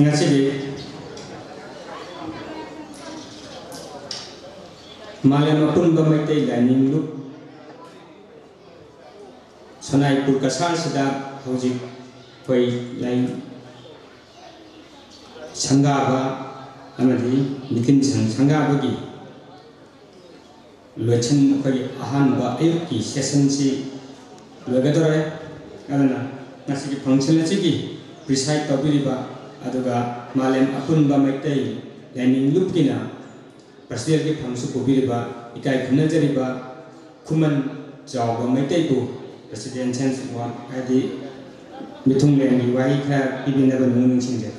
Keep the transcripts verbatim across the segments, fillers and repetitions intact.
ꯉꯁꯤꯗꯤ ꯃꯥꯂꯦꯝ ꯑꯄꯨꯟꯕ ꯃꯩꯇꯩ ꯂꯥꯏꯅꯤꯡ ꯂꯨꯞ ꯁꯣꯅꯥꯏꯄꯨꯔ ꯀꯁꯥꯔꯁꯤꯗ ꯍꯧꯖꯤꯛ ꯑꯩꯈꯣꯏ ꯂꯥꯏ ꯁꯪꯒꯥꯕ ꯑꯃꯗꯤ ꯃꯤꯇꯤꯟ ꯁꯪ-, ꯁꯪꯒꯥꯕꯒꯤ ꯂꯣꯏꯁꯤꯟ-, ꯑꯩꯈꯣꯏꯒꯤ ꯑꯍꯥꯟꯕ ꯑꯌꯨꯛꯀꯤ ꯁꯦꯁꯟꯁꯤ ꯂꯣꯏꯒꯗꯧꯔꯦ꯫ ꯑꯗꯨꯅ ꯉꯁꯤꯒꯤ ꯐꯪꯁꯟ ꯑꯁꯤꯒꯤ ꯄ꯭ꯔꯤꯁꯥꯏꯗ ꯇꯧꯕꯤꯔꯤꯕ ꯑꯗꯨꯒ ꯃꯥꯂꯦꯝ ꯑꯄꯨꯟꯕ ꯃꯩꯇꯩ ꯂꯥꯏꯅꯤꯡ ꯂꯨꯞꯀꯤꯅ ꯄ꯭ꯔꯁꯤꯗꯦꯟꯒꯤ ꯐꯝꯁꯨ ꯄꯨꯕꯤꯔꯤꯕ, ꯏꯀꯥꯏ ꯈꯨꯝꯅꯖꯔꯤꯕ ꯈꯨꯃꯟ ꯆꯥꯎꯕ ꯃꯩꯇꯩꯕꯨ ꯄ꯭ꯔꯁꯤꯗꯦꯟ ꯁꯦꯟꯁ ꯋꯥ-, ꯍꯥꯏꯗꯤ ꯃꯤꯊꯨꯡꯂꯦꯟꯒꯤ ꯋꯥꯍꯩ ꯈꯔ ꯄꯤꯕꯤꯅꯕ ꯅꯤꯡꯁꯤꯡꯖꯔꯤ꯫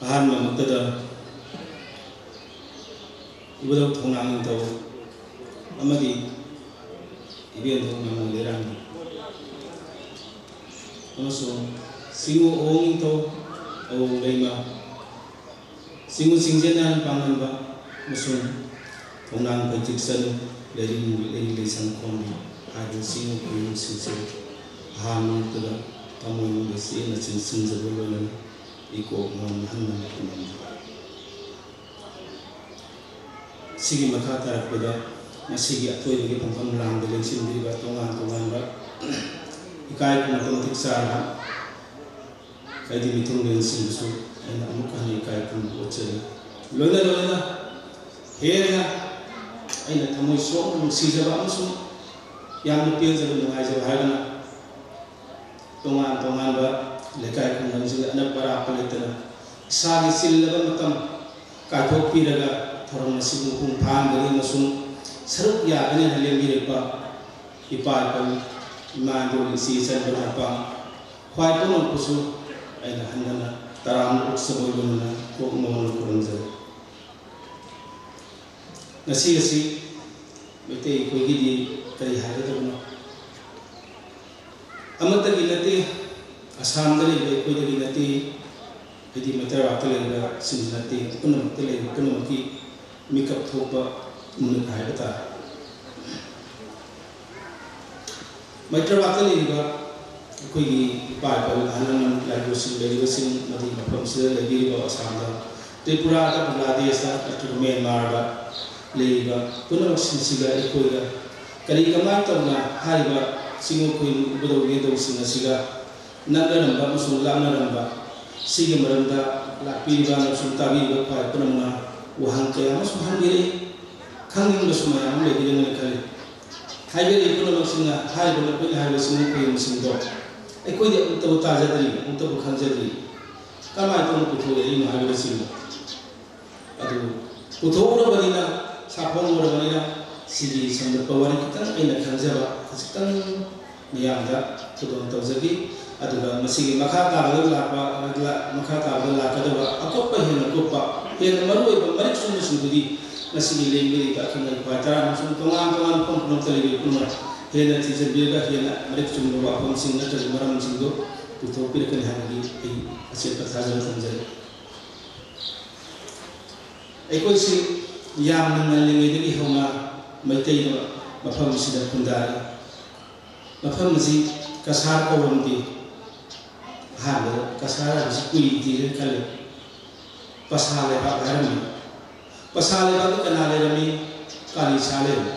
ꯑꯍꯥꯟꯕꯃꯛꯇꯗ ꯏꯕꯨꯙꯧ ꯊꯧꯅꯥ ꯅꯤꯡꯊꯧ ꯑꯃꯗꯤ ꯏꯕꯦꯟꯗꯧ ꯃꯉꯣꯟ ꯂꯩꯔꯥꯡꯕ ꯑꯃꯁꯨꯡ ꯆꯤꯡꯉꯨ ꯑꯋꯣꯡ ꯅꯤꯡꯊꯧ ꯑꯋꯣꯡ ꯂꯩꯃ, ꯆꯤꯡꯉꯨ ꯆꯤꯡꯖꯦꯟ ꯅꯥꯏꯅ ꯄꯥꯡꯒꯟꯕ ꯑꯃꯁꯨꯡ ꯊꯧꯅꯥꯡ ꯐꯩꯖꯤꯛ ꯆꯅꯨ ꯂꯩꯔꯤꯡ ꯂꯩꯔꯤ ꯂꯩꯁꯪ ꯈꯣꯡꯕꯤ ꯍꯥꯏꯕ ꯆꯤꯡꯉꯨ ꯈꯨꯌꯨꯝꯁꯤꯡꯁꯦ ꯑꯍꯥꯟꯕꯃꯛꯇꯗ ꯊꯃꯣꯏ ꯃꯅꯨꯡꯗ ꯆꯦꯠꯅ ꯆꯤꯡꯁꯤꯟꯖꯕ ꯂꯣꯏꯅꯅ ꯏꯀꯣꯛ ꯃꯣꯟ ꯍꯟꯅ ꯈꯨꯔꯨꯝꯖꯔꯤ꯫ ꯁꯤꯒꯤ ꯃꯈꯥ ꯇꯥꯔꯛꯄꯗ ꯉꯁꯤꯒꯤ ꯑꯊꯣꯏꯕꯒꯤ ꯐꯝꯐꯝ ꯂꯥꯡꯗ ꯂꯦꯡꯁꯤꯟꯕꯤꯔꯤꯕ ꯇꯣꯉꯥꯟ ꯇꯣꯉꯥꯟꯕ ꯏꯀꯥꯏ ꯈꯨꯝꯅꯕ ꯃꯇꯤꯛ ꯆꯥꯔꯕ ꯍꯥꯏꯗꯤ ꯃꯤꯊꯨꯡꯂꯦꯟꯁꯤꯡꯕꯨꯁꯨ ꯑꯩꯅ ꯑꯃꯨꯛ ꯍꯟꯅ ꯏꯀꯥꯏ ꯈꯨꯝꯅꯕ ꯎꯠꯆꯔꯤ꯫ ꯂꯣꯏꯅ ꯂꯣꯏꯅꯅ ꯍꯦꯟꯅ ꯑꯩꯅ ꯊꯃꯣꯏ ꯁꯣꯛꯅ ꯅꯨꯡꯁꯤꯖꯕ ꯑꯃꯁꯨꯡ ꯌꯥꯝꯅ ꯄꯦꯟꯖꯕ ꯅꯨꯡꯉꯥꯏꯖꯕ ꯍꯥꯏꯔꯒꯅ ꯇꯣꯉꯥꯟ ꯇꯣꯉꯥꯟꯕ ꯂꯩꯀꯥꯏ ꯈꯨꯡꯒꯪꯁꯤꯡꯗ ꯑꯅꯛꯄ ꯑꯔꯥꯞꯄ ꯂꯩꯇꯅ ꯏꯁꯥꯒꯤ ꯆꯤꯜꯂꯕ ꯃꯇꯝ ꯀꯥꯏꯊꯣꯛꯄꯤꯔꯒ ꯊꯧꯔꯝ ꯑꯁꯤꯕꯨ ꯃꯄꯨꯡ ꯐꯥꯍꯟꯒꯅꯤ ꯑꯃꯁꯨꯡ ꯁꯔꯨꯛ ꯌꯥꯒꯅꯤ ꯍꯥꯏꯅ ꯂꯦꯡꯕꯤꯔꯛꯄ ꯏꯄꯥ ꯏꯄꯨ, ꯏꯃꯥ ꯏꯕꯦꯜ, ꯏꯆꯦ ꯏꯆꯟ, ꯃꯔꯨꯞ ꯃꯄꯥꯡ, ꯈ꯭ꯋꯥꯏ ꯄꯨꯝꯅꯃꯛꯄꯨꯁꯨ ꯑꯩꯅ ꯍꯟꯅ ꯍꯟꯅ ꯇꯔꯥꯝꯅ ꯑꯣꯛꯆꯕ ꯂꯣꯏꯅꯅ ꯀꯣꯛ ꯃꯣꯟꯅ ꯈꯨꯔꯨꯝꯖꯔꯤ꯫ ꯉꯁꯤ ꯑꯁꯤ ꯃꯩꯇꯩ ꯑꯩꯈꯣꯏꯒꯤꯗꯤ ꯀꯔꯤ ꯍꯥꯏꯒꯗꯕꯅꯣ? ꯑꯃꯠꯇꯒꯤ ꯅꯠꯇꯦ, ꯑꯁꯥꯝꯗ ꯂꯩꯕ ꯑꯩꯈꯣꯏꯗꯒꯤ ꯅꯠꯇꯦ, ꯍꯥꯏꯗꯤ ꯃꯩꯇꯩ ꯂꯩꯕꯥꯛꯇ ꯂꯩꯔꯤꯕꯁꯤꯡꯁꯨ ꯅꯠꯇꯦ, ꯄꯨꯝꯅꯃꯛꯇ ꯂꯩꯔꯤꯕ ꯄꯨꯝꯅꯃꯛꯀꯤ ꯃꯤꯀꯞ ꯊꯣꯛꯄ ꯅꯨꯃꯤꯠ ꯍꯥꯏꯕ ꯇꯥꯔꯦ꯫ ꯃꯩꯇꯩ ꯂꯩꯕꯥꯛꯇ ꯂꯩꯔꯤꯕ ꯑꯩꯈꯣꯏꯒꯤ ꯏꯄꯥ ꯏꯄꯨ ꯑꯍꯜ ꯂꯃꯟ ꯂꯥꯏꯕꯨꯁꯤꯡ ꯂꯩꯔꯤꯕꯁꯤꯡ, ꯑꯃꯗꯤ ꯃꯐꯝꯁꯤꯗ ꯂꯩꯕꯤꯔꯤꯕ ꯑꯁꯥꯝꯗ, ꯇ꯭ꯔꯤꯄꯨꯔꯥꯗ, ꯕꯪꯒ꯭ꯂꯥꯗꯦꯁꯇ ꯅꯠꯇ꯭ꯔꯒ ꯃ꯭ꯌꯥꯟꯃꯥꯔꯗ ꯂꯩꯔꯤꯕ ꯄꯨꯝꯅꯃꯛꯁꯤꯡꯁꯤꯒ ꯑꯩꯈꯣꯏꯒ ꯀꯔꯤ ꯀꯃꯥꯏꯅ ꯇꯧꯅ ꯍꯥꯏꯔꯤꯕ ꯆꯤꯡ ꯈꯣꯏ ꯏꯕꯨꯙꯧ ꯏꯅꯦꯙꯧꯁꯤꯡ ꯑꯁꯤꯒ ꯅꯛꯅꯔꯝꯕ ꯑꯃꯁꯨꯡ ꯂꯥꯞꯅꯔꯝꯕ, ꯁꯤꯒꯤ ꯃꯔꯝꯗ ꯂꯥꯛꯄꯤꯔꯤꯕ ꯑꯃꯁꯨꯡ ꯇꯥꯕꯤꯔꯤꯕ ꯈ꯭ꯋꯥꯏ ꯄꯨꯝꯅꯃꯛꯅ ꯋꯥꯍꯪ ꯀꯌꯥ ꯑꯃꯁꯨ ꯍꯪꯕꯤꯔꯛꯏ꯫ ꯈꯪꯅꯤꯡꯕꯁꯨ ꯃꯌꯥꯝ ꯑꯃ ꯂꯩꯕꯤꯔꯝꯒꯅꯤ ꯈꯜꯂꯤ꯫ ꯍꯥꯏꯕꯤꯔꯛꯏ ꯄꯨꯝꯅꯃꯛꯁꯤꯡꯅ ꯍꯥꯏꯔꯤꯕ ꯅꯈꯣꯏꯅ ꯍꯥꯏꯔꯤꯕꯁꯤꯡ ꯈꯨꯌꯨꯝꯁꯤꯡꯗꯣ ꯑꯩꯈꯣꯏꯗꯤ ꯑꯃꯨꯛꯇꯕꯨ ꯇꯥꯖꯗ꯭ꯔꯤ, ꯑꯃꯨꯛꯇꯕꯨ ꯈꯪꯖꯗ꯭ꯔꯤ꯫ ꯀꯃꯥꯏꯅ ꯇꯧꯅ ꯄꯨꯊꯣꯛꯂꯛꯏꯅꯣ ꯍꯥꯏꯕꯅꯆꯤꯡꯕ ꯑꯗꯨ ꯄꯨꯊꯣꯛꯎꯔꯕꯅꯤꯅ ꯁꯥꯐꯣꯡ ꯑꯣꯏꯔꯕꯅꯤꯅ ꯁꯤꯒꯤ ꯁꯟꯗꯣꯛꯄ ꯋꯥꯔꯤ ꯈꯤꯇꯪ ꯑꯩꯅ ꯈꯪꯖꯕ ꯈꯖꯤꯛꯇꯪ ꯃꯤꯌꯥꯝꯗ ꯈꯨꯗꯣꯡ ꯇꯧꯖꯈꯤ꯫ ꯑꯗꯨꯒ ꯃꯁꯤꯒꯤ ꯃꯈꯥ ꯇꯥꯕꯗ ꯂꯥꯛꯄ, ꯃꯈꯥ ꯇꯥꯕꯗ ꯂꯥꯛꯀꯗꯕ ꯑꯀꯨꯞꯄ, ꯍꯦꯟꯅ ꯀꯨꯞꯄ, ꯍꯦꯟꯅ ꯃꯔꯨꯑꯣꯏꯕ ꯃꯔꯤꯛ ꯆꯨꯝꯕꯁꯤꯡꯗꯨꯗꯤ ꯉꯁꯤꯒꯤ ꯂꯦꯡꯕꯤꯔꯤꯕ ꯑꯈꯪ ꯑꯍꯩ ꯈ꯭ꯋꯥꯏ ꯇꯔꯥ ꯑꯃꯁꯨꯡ ꯇꯣꯉꯥꯟ ꯇꯣꯉꯥꯟꯕ ꯃꯐꯝ ꯄꯨꯝꯅꯃꯛꯇ ꯂꯩꯕ ꯄꯨꯝꯅꯃꯛ ꯍꯦꯟꯅ ꯊꯤꯖꯤꯟꯕꯤꯔꯒ ꯍꯦꯟꯅ ꯃꯔꯤꯛ ꯆꯨꯝꯕ ꯋꯥꯐꯝꯁꯤꯡ ꯅꯠꯇ꯭ꯔꯒ ꯃꯔꯝꯁꯤꯡꯗꯨ ꯄꯨꯊꯣꯛꯄꯤꯔꯛꯀꯅꯤ ꯍꯥꯏꯕꯒꯤ ꯑꯩ ꯑꯆꯦꯠꯄ ꯊꯥꯖꯕ ꯊꯝꯖꯔꯤ꯫ ꯑꯩꯈꯣꯏꯁꯤ ꯌꯥꯝꯅ ꯉꯜꯂꯤꯉꯩꯗꯒꯤ ꯍꯧꯅ ꯃꯩꯇꯩꯅ ꯃꯐꯝ ꯑꯁꯤꯗ ꯈꯨꯟꯗꯥꯔꯤ꯫ ꯃꯐꯝ ꯑꯁꯤ ꯀꯁꯥꯔ ꯀꯧꯔꯝꯗꯦ꯫ ꯑꯍꯥꯟꯕꯗ ꯀꯁꯥꯔ ꯍꯥꯏꯕꯁꯤ ꯀꯨꯏꯗꯦꯅ ꯈꯜꯂꯤ꯫ ꯄꯁꯥ ꯂꯩꯕꯥꯛ ꯍꯥꯏꯔꯝꯃꯤ꯫ ꯄꯁꯥ ꯂꯩꯕꯥꯛꯇ ꯀꯅꯥ ꯂꯩꯔꯝꯃꯤ? ꯀꯥꯂꯤꯁꯥ ꯂꯩꯔꯝꯃꯤ꯫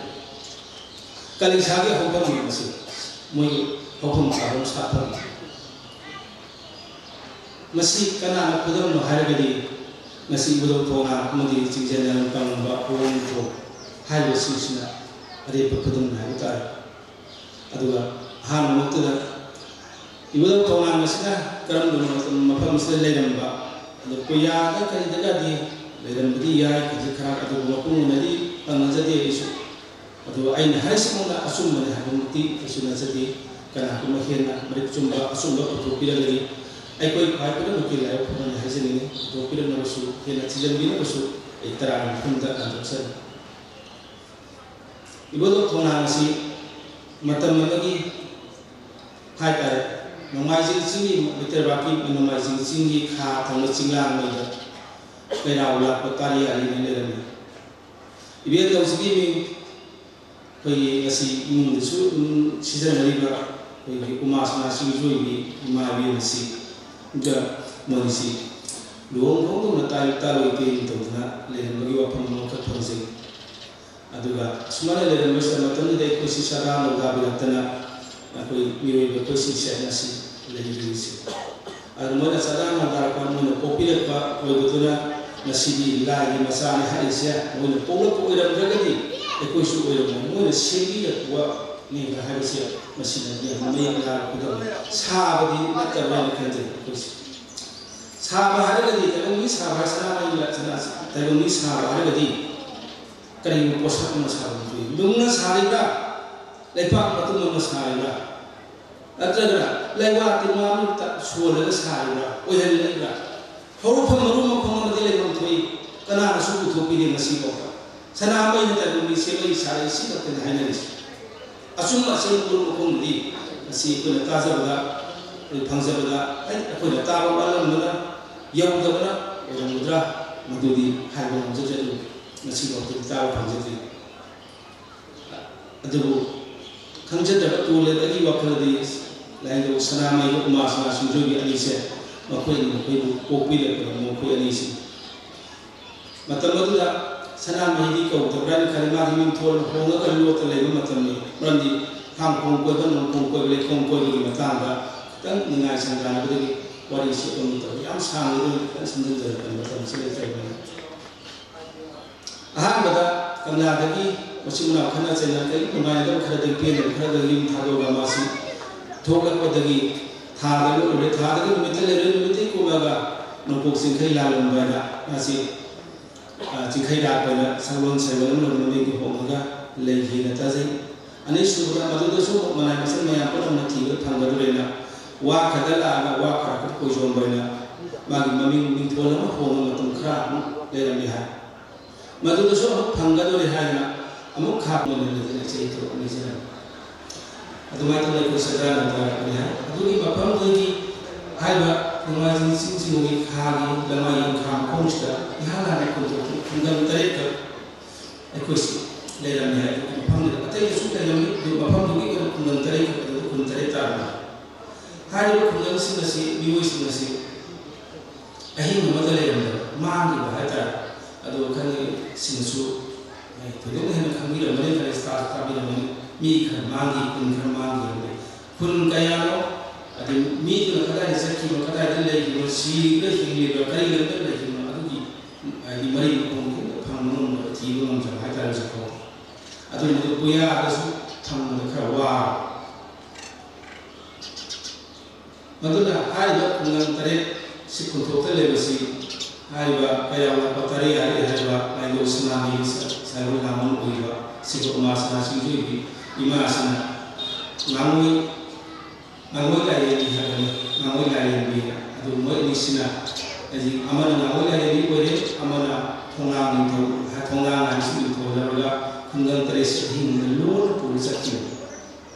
ꯀꯥꯂꯤꯁꯥꯒꯤ ꯍꯧꯐꯝꯅꯤ ꯃꯁꯤ꯫ ꯃꯣꯏꯒꯤ ꯍꯧꯐꯝ ꯀꯥꯐꯝ ꯁꯥꯐꯝ꯫ ꯃꯁꯤ ꯀꯅꯥꯅ ꯈꯨꯗꯝꯅꯣ ꯍꯥꯏꯔꯒꯗꯤ, ꯉꯁꯤ ꯏꯕꯨꯙꯧ ꯊꯣꯉꯥ ꯑꯃꯗꯤ ꯆꯤꯡꯖꯟ ꯅꯥꯏꯔꯣꯝ ꯄꯥꯡꯂꯝꯕ ꯑꯋꯣꯟꯄꯣ ꯍꯥꯏꯔꯤꯕꯁꯤꯡꯁꯤꯅ ꯑꯔꯦꯞꯄ ꯈꯨꯗꯝꯅꯤ ꯍꯥꯏꯕ ꯇꯥꯔꯦ꯫ ꯑꯗꯨꯒ ꯑꯍꯥꯟꯕꯃꯛꯇꯗ ꯏꯕꯨꯙꯧ ꯊꯣꯉꯥ ꯑꯁꯤꯅ ꯀꯔꯝꯕ ꯃꯐꯝ ꯑꯁꯤꯗ ꯂꯩꯔꯝꯕ, ꯑꯗꯨ ꯀꯣꯌꯥꯗ ꯀꯔꯤꯗꯒꯗꯤ ꯂꯩꯔꯝꯕꯗꯤ ꯌꯥꯏ, ꯈꯖꯤꯛ ꯈꯔ, ꯑꯗꯨꯕꯨ ꯃꯄꯨꯡ ꯑꯣꯏꯅꯗꯤ ꯐꯪꯅꯖꯗꯦ ꯑꯩꯁꯨ꯫ ꯑꯗꯨꯒ ꯑꯩꯅ ꯍꯥꯏꯔꯤꯁꯤꯃꯛꯅ ꯑꯆꯨꯝꯕꯅꯤ ꯍꯥꯏꯕꯃꯛꯇꯤ ꯀꯩꯁꯨ ꯅꯠꯆꯗꯦ꯫ ꯀꯅꯥꯒꯨꯝꯕ ꯍꯦꯟꯅ ꯃꯔꯤꯛ ꯆꯨꯝꯕ ꯑꯆꯨꯝꯕ ꯄꯨꯊꯣꯛꯄꯤꯔꯒꯗꯤ ꯑꯩꯈꯣꯏ ꯈ꯭ꯋꯥꯏ ꯄꯨꯝꯅꯃꯛꯀꯤ ꯂꯥꯏꯕꯛ ꯐꯕꯅꯤ ꯍꯥꯏꯖꯅꯤꯡꯏ꯫ ꯄꯨꯊꯣꯛꯄꯤꯔꯛꯅꯕꯁꯨ, ꯍꯦꯟꯅ ꯊꯤꯖꯤꯟꯕꯤꯅꯕꯁꯨ ꯑꯩ ꯇꯔꯥꯒꯤ ꯃꯐꯝꯗ ꯍꯟꯗꯣꯛꯆꯔꯤ꯫ ꯏꯕꯣꯗꯣꯝ ꯊꯣꯉꯥ ꯑꯁꯤ ꯃꯇꯝ ꯑꯃꯒꯤ ꯍꯥꯏꯇꯥꯔꯦ, ꯅꯣꯡꯃꯥꯏꯖꯤꯡ ꯆꯤꯡꯒꯤ, ꯃꯩꯇꯩ ꯂꯩꯕꯥꯛꯀꯤ ꯅꯣꯡꯃꯥꯏꯖꯤꯡ ꯆꯤꯡꯒꯤ ꯈꯥ ꯊꯪꯕ ꯆꯤꯡꯂꯥꯡꯉꯩꯗ ꯀꯩꯔꯥꯎ ꯂꯥꯛꯄ ꯇꯥꯔꯤ ꯑꯅꯤꯅ ꯂꯩꯔꯝꯃꯤ꯫ ꯏꯕꯦꯟꯗꯧꯁꯤꯒꯤ ꯃꯤꯡ ꯑꯩꯈꯣꯏꯒꯤ ꯉꯁꯤ ꯏꯃꯨꯡꯗꯁꯨ ꯑꯗꯨꯝ ꯁꯤꯖꯤꯟꯅꯔꯤꯕ ꯑꯩꯈꯣꯏꯒꯤ ꯎꯃꯥ ꯁꯅꯥ ꯁꯤꯡꯖꯣꯏꯒꯤ ꯏꯃꯥ ꯏꯕꯦꯟ ꯑꯁꯤꯒ ꯃꯣꯏꯁꯤ ꯂꯨꯍꯣꯡ ꯈꯣꯡꯗꯣꯡꯅ ꯇꯥꯏ ꯇꯥꯔꯣꯏ ꯇꯦꯟ ꯇꯧꯗꯨꯅ ꯂꯩꯔꯝꯕꯒꯤ ꯋꯥꯐꯝ ꯑꯃꯈꯛ ꯐꯪꯖꯩ꯫ ꯑꯗꯨꯒ ꯑꯁꯨꯃꯥꯏꯅ ꯂꯩꯔꯝꯕꯁꯤꯗ ꯃꯇꯝꯗꯨꯗ ꯑꯩꯈꯣꯏꯁꯤ ꯆꯥꯗꯥ ꯅꯧꯗꯥꯕꯤꯔꯛꯇꯅ ꯑꯩꯈꯣꯏ ꯃꯤꯑꯣꯏꯕ ꯑꯩꯈꯣꯏꯁꯤꯡꯁꯦ ꯉꯁꯤ ꯂꯩꯔꯤꯕꯁꯤ꯫ ꯑꯗꯨ ꯃꯣꯏꯅ ꯆꯥꯗꯥ ꯅꯧꯗꯥꯔꯛꯄ, ꯃꯣꯏꯅ ꯄꯣꯛꯄꯤꯔꯛꯄ ꯑꯣꯏꯕꯗꯨꯅ ꯉꯁꯤꯗꯤ ꯂꯥꯏꯒꯤ ꯃꯆꯥꯅꯤ ꯍꯥꯏꯔꯤꯁꯦ ꯃꯣꯏꯅ ꯄꯣꯛꯂꯛꯄ ꯑꯣꯏꯔꯝꯗ꯭ꯔꯒꯗꯤ ꯑꯩꯈꯣꯏꯁꯨ ꯑꯣꯏꯔꯝꯃꯣꯏ꯫ ꯃꯣꯏꯅ ꯁꯦꯝꯕꯤꯔꯛꯄꯅꯤ ꯍꯥꯏꯕꯁꯦ ꯃꯁꯤꯅ ꯌꯥꯝꯅ ꯃꯌꯦꯛ ꯂꯥꯔꯛꯄꯗ ꯁꯥꯕꯗꯤ ꯅꯠꯇꯕ꯭ꯔꯥ ꯍꯥꯏꯅ ꯈꯟꯖꯩ ꯑꯩꯈꯣꯏꯁꯦ꯫ ꯁꯥꯕ ꯍꯥꯏꯔꯒꯗꯤ ꯀꯩꯅꯣꯝꯒꯤ ꯁꯥꯕ ꯍꯥꯏ, ꯁꯅꯥꯃꯍꯤ ꯂꯥꯏ-, ꯁꯅꯥ-, ꯇꯥꯏꯕꯪꯒꯤ ꯁꯥꯕ ꯍꯥꯏꯔꯒꯗꯤ ꯀꯔꯤꯒꯨꯝꯕ ꯄꯣꯠꯁꯛ ꯑꯃ ꯁꯥꯕ ꯅꯠꯇꯦ꯫ ꯅꯨꯡꯅ ꯁꯥꯔꯤꯕ꯭ꯔꯥ? ꯂꯩꯄꯥꯛ ꯃꯇꯨꯝ ꯑꯃ ꯁꯥꯔꯤꯕ꯭ꯔꯥ? ꯅꯠꯇ꯭ꯔꯒꯅ ꯂꯩꯋꯥ ꯇꯤꯟꯋꯥ ꯑꯃꯠꯇ ꯁꯣꯜꯂꯒ ꯁꯥꯔꯤꯕ꯭ꯔꯥ? ꯑꯣꯏꯍꯜꯂꯛꯏꯕ꯭ꯔꯥ? ꯍꯧꯔꯛꯐꯝ ꯃꯔꯨ ꯃꯈꯣꯡ ꯑꯃꯗꯤ ꯂꯩꯐꯝ ꯊꯣꯛꯏ꯫ ꯀꯅꯥꯅꯁꯨ ꯄꯨꯊꯣꯛꯄꯤꯗꯦ ꯉꯁꯤꯐꯥꯎꯕ꯫ ꯁꯅꯥꯃꯍꯤꯅ ꯇꯥꯏꯕꯪ ꯃꯤ ꯁꯦꯝꯕꯒꯤ ꯁꯥꯔꯩ ꯁꯤ ꯈꯛꯇꯅꯤ ꯍꯥꯏꯅꯔꯤꯁꯤ꯫ ꯑꯆꯨꯝꯕ ꯑꯁꯦꯡꯕ ꯃꯔꯨ ꯃꯈꯣꯡꯗꯨꯗꯤ ꯉꯁꯤ ꯑꯩꯈꯣꯏꯅ ꯇꯥꯖꯕꯗ, ꯑꯩꯈꯣꯏ ꯐꯪꯖꯕꯗ, ꯍꯥꯏꯗꯤ ꯑꯩꯈꯣꯏꯅ ꯇꯥꯕ ꯋꯥꯠꯂꯝꯕꯅ, ꯌꯧꯗꯕꯅ ꯑꯣꯏꯔꯝꯒꯗ꯭ꯔꯥ, ꯃꯗꯨꯗꯤ ꯍꯥꯏꯕ ꯉꯝꯖꯗ꯭ꯔꯦ꯫ ꯑꯗꯨꯕꯨ ꯉꯁꯤꯐꯥꯎꯗꯗꯤ ꯇꯥꯕ ꯐꯪꯖꯗ꯭ꯔꯤ꯫ ꯑꯗꯨꯕꯨ ꯈꯪꯖꯗꯕ ꯇꯣꯜꯂꯦꯕ ꯑꯩꯒꯤ ꯋꯥꯈꯜꯗꯤ꯫ ꯂꯥꯏꯅꯤꯡꯊꯧ ꯁꯅꯥꯃꯍꯤꯒ ꯎꯃꯥ ꯁꯅꯥ ꯁꯤꯡꯖꯣꯏꯒꯤ ꯑꯅꯤꯁꯦ, ꯃꯈꯣꯏ ꯑꯅꯤ ꯃꯈꯣꯏꯕꯨ ꯄꯣꯛꯄꯤꯔꯛꯄ ꯃꯈꯣꯏ ꯑꯅꯤꯁꯤ꯫ ꯃꯇꯝ ꯑꯗꯨꯗ ꯁꯅꯥꯃꯍꯤꯗꯤ ꯀꯧꯗꯕ꯭ꯔꯥꯅ ꯈꯜꯂꯤ꯫ ꯃꯥꯒꯤ ꯃꯤꯡꯊꯣꯜ ꯍꯣꯡꯉꯒ ꯂꯣꯠꯇ ꯂꯩꯕ ꯃꯇꯝꯅꯤ꯫ ꯃꯔꯝꯗꯤ ꯊꯥꯡꯈꯣꯡ ꯀꯣꯏꯕ, ꯅꯣꯡꯈꯣꯡ ꯀꯣꯏꯕ, ꯂꯩꯈꯣꯝ ꯀꯣꯏꯕꯒꯤ ꯃꯇꯥꯡꯗ ꯈꯤꯇꯪ ꯅꯤꯡꯉꯥꯏ ꯁꯪꯗꯥꯅꯕꯗꯒꯤ ꯋꯥꯔꯤꯁꯤ ꯑꯗꯨꯝ ꯇꯧꯏ꯫ ꯌꯥꯝ ꯁꯥꯡꯅ ꯑꯗꯨꯝ ꯈꯤꯇꯪ ꯁꯝꯖꯤꯟꯖꯔꯛꯄꯅꯤ, ꯃꯇꯝꯁꯤ ꯂꯩꯇ꯭ꯔꯕꯅꯤꯅ꯫ ꯑꯍꯥꯟꯕꯗ ꯀꯪꯂꯥꯗꯒꯤ ꯃꯆꯤꯟ ꯃꯅꯥꯎ ꯈꯠꯅ ꯆꯩꯅ ꯀꯔꯤ ꯅꯨꯡꯉꯥꯏꯅꯗꯕ ꯈꯔꯗꯒꯤ, ꯄꯦꯟꯗꯕ ꯈꯔꯗꯒꯤ ꯌꯨꯝ ꯊꯥꯗꯣꯛꯑꯒ ꯃꯥꯁꯤ ꯊꯣꯛꯂꯛꯄꯗꯒꯤ ꯊꯥꯗ ꯂꯣꯠꯂꯨꯔꯦ, ꯊꯥꯗꯒꯤ ꯅꯨꯃꯤꯠꯇ ꯂꯩꯔꯨꯔꯦ, ꯅꯨꯃꯤꯠꯇꯒꯤ ꯀꯨꯝꯂꯒ ꯅꯣꯡꯄꯣꯛ ꯆꯤꯡꯈꯩ ꯂꯥꯜꯂꯝꯕ ꯍꯥꯏꯅ ꯃꯥꯁꯤ, ꯑ, ꯆꯤꯡꯈꯩ ꯂꯥꯛꯄ ꯍꯥꯏꯅ ꯁꯒꯣꯜ ꯁꯩꯒꯣꯜ ꯑꯃ ꯂꯧꯗꯨꯅ ꯃꯤꯒꯤ ꯍꯣꯡꯉꯒ ꯂꯩꯈꯤꯅ ꯇꯥꯖꯩ꯫ ꯑꯅꯤꯁꯨꯕꯗ ꯃꯗꯨꯗꯁꯨ ꯑꯃꯨꯛ ꯃꯅꯥꯏ ꯃꯁꯤꯡ ꯃꯌꯥꯝ ꯄꯨꯝꯅꯃꯛꯅ ꯊꯤꯕꯗ ꯐꯪꯒꯗꯧꯔꯦꯅ ꯋꯥ ꯈꯔꯗ ꯂꯥꯛꯑꯒ ꯋꯥ ꯈꯔ ꯈꯛ ꯀꯣꯏꯖꯣꯝꯕ ꯍꯥꯏꯅ ꯃꯥꯒꯤ ꯃꯃꯤꯡ ꯃꯤꯡꯊꯣꯜ ꯑꯃ ꯍꯣꯡꯕ ꯃꯇꯝ ꯈꯔ ꯑꯃꯨꯛ ꯂꯩꯔꯝꯃꯤ ꯍꯥꯏ꯫ ꯃꯗꯨꯗꯁꯨ ꯑꯃꯨꯛ ꯐꯪꯒꯗꯧꯔꯦ ꯍꯥꯏꯗꯅ ꯑꯃꯨꯛ ꯈꯥꯛ ꯃꯅꯨꯡꯗ ꯆꯍꯤ ꯇꯔꯨꯛ ꯂꯩꯖꯔꯝꯃꯤ꯫ ꯑꯗꯨꯃꯥꯏꯅ ꯇꯧꯅ ꯑꯩꯈꯣꯏ ꯁꯗꯥꯅꯟꯗ ꯂꯥꯛꯄꯅꯤ ꯍꯥꯏ꯫ ꯑꯗꯨꯒꯤ ꯃꯐꯝꯗꯨꯒꯤ ꯍꯥꯏꯔꯤꯕ ꯅꯣꯡꯃꯥꯏꯖꯤꯡ ꯆꯤꯡ ꯆꯤꯡꯒꯤ ꯈꯥꯒꯤ ꯂꯃꯥꯏ ꯏꯪꯈꯥꯡ ꯃꯈꯣꯡꯁꯤꯗ ꯏꯍꯥꯟ ꯍꯥꯟꯅ ꯈꯨꯟꯗꯣꯛꯈꯤ ꯈꯨꯡꯒꯪ ꯇꯔꯦꯠꯈꯛ ꯑꯩꯈꯣꯏꯁꯤ ꯂꯩꯔꯝꯃꯤ ꯍꯥꯏ꯫ ꯑꯗꯨꯒꯤ ꯃꯐꯝꯗꯨꯗ ꯑꯇꯩꯗꯁꯨ ꯂꯩꯔꯝꯃꯤ, ꯑꯗꯨ ꯃꯐꯝꯗꯨꯒꯤ ꯑꯣꯏꯅ ꯈꯨꯡꯒꯪ ꯇꯔꯦꯠꯈꯛ ꯑꯗꯨ ꯈꯨꯟ ꯇꯔꯦꯠ ꯇꯥꯔꯝꯃꯤ꯫ ꯍꯥꯏꯔꯤꯕ ꯈꯨꯡꯒꯪꯁꯤꯡ ꯑꯁꯤ, ꯃꯤꯑꯣꯏꯁꯤꯡ ꯑꯁꯤ ꯑꯍꯤꯡ ꯑꯃꯗ ꯂꯩꯔꯝꯗꯕ, ꯃꯥꯡꯈꯤꯕ ꯍꯥꯏꯇꯥꯔꯦ꯫ ꯑꯗꯣ ꯈꯪꯉꯤꯁꯤꯡꯅꯁꯨ ꯊꯣꯏꯗꯣꯛꯅ ꯍꯦꯟꯅ ꯈꯪꯕꯤꯔꯝꯃꯅꯤ, ꯈꯔ ꯁ꯭ꯇꯥꯐ ꯇꯥꯕꯤꯔꯝꯃꯅꯤ꯫ ꯃꯤ ꯈꯔ ꯃꯥꯡꯈꯤ, ꯈꯨꯟ ꯈꯔ ꯃꯥꯡꯈꯤ ꯍꯥꯏꯕꯅꯤ꯫ ꯈꯨꯟ ꯀꯌꯥꯅꯣ, ꯑꯗꯩ ꯃꯤꯗꯨꯅ ꯀꯗꯥꯏꯗ ꯆꯠꯈꯤꯕꯅꯣ, ꯀꯗꯥꯏꯗ ꯂꯩꯈꯤꯕꯅꯣ, ꯁꯤꯕ꯭ꯔꯥ ꯍꯤꯡꯂꯤꯕ꯭ꯔꯥ, ꯀꯔꯤ ꯂꯝꯗ ꯂꯩꯈꯤꯕꯅꯣ, ꯑꯗꯨꯒꯤ ꯍꯥꯏꯗꯤ ꯃꯔꯤ ꯃꯈꯣꯡ ꯈꯨꯗꯤꯡꯃꯛ ꯐꯪꯕ ꯉꯝꯗꯕ, ꯊꯤꯕ ꯉꯝꯗꯕ ꯍꯥꯏꯇꯥꯔꯦ ꯍꯧꯖꯤꯛ ꯐꯥꯎꯕ꯫ ꯑꯗꯨꯅ ꯄꯨꯌꯥꯗꯁꯨ ꯐꯪꯕꯗ ꯈꯔ ꯋꯥꯕ꯫ ꯃꯗꯨꯅ ꯍꯥꯏꯔꯤꯕ ꯈꯨꯡꯒꯪ ꯇꯔꯦꯠ ꯁꯤ ꯈꯨꯟꯊꯣꯛꯇ ꯂꯩꯕꯁꯤ ꯍꯥꯏꯔꯤꯕ ꯀꯩꯔꯥꯎ ꯂꯥꯛꯄ ꯇꯔꯦꯠ ꯍꯥꯏꯔꯤ ꯍꯥꯏꯔꯤꯕ ꯂꯥꯏꯅꯤꯡꯊꯧ ꯁꯅꯥꯃꯍꯤ ꯁ-, ꯁꯥꯏꯑꯣꯟ ꯂꯥꯡꯕꯟ ꯑꯣꯏꯔꯤꯕ ꯁꯤꯕ ꯎꯃꯥ ꯁꯅꯥ ꯁꯤꯡꯖꯣꯏꯒꯤ ꯏꯃꯥꯁꯤꯅ ꯉꯥꯡꯉꯣꯏ, ꯉꯥꯡꯉꯣꯏ ꯂꯥꯏꯔꯦꯝꯕꯤ ꯍꯥꯏꯕꯅꯤ, ꯉꯥꯡꯉꯣꯏ ꯂꯥꯏꯔꯦꯝꯕꯤꯅ꯫ ꯑꯗꯨ ꯃꯣꯏ ꯑꯅꯤꯁꯤꯅ ꯍꯥꯏꯗꯤ ꯑꯃꯅ ꯉꯥꯡꯉꯣꯏ ꯂꯥꯏꯔꯦꯝꯕꯤ ꯑꯣꯏꯔꯦ, ꯑꯃꯅ ꯊꯣꯡꯅꯥꯡ ꯅꯤꯡꯊꯧ, ꯊꯣꯡꯅꯥꯡ ꯍꯥꯏꯕꯁꯤ ꯅꯤꯡꯊꯧ ꯂꯧꯔꯒ ꯈꯨꯡꯒꯪ ꯇꯔꯦꯠꯁꯤ ꯑꯍꯤꯡꯗ ꯂꯣꯟꯅ ꯄꯨꯔ ꯆꯠꯈꯤꯕꯅꯤ꯫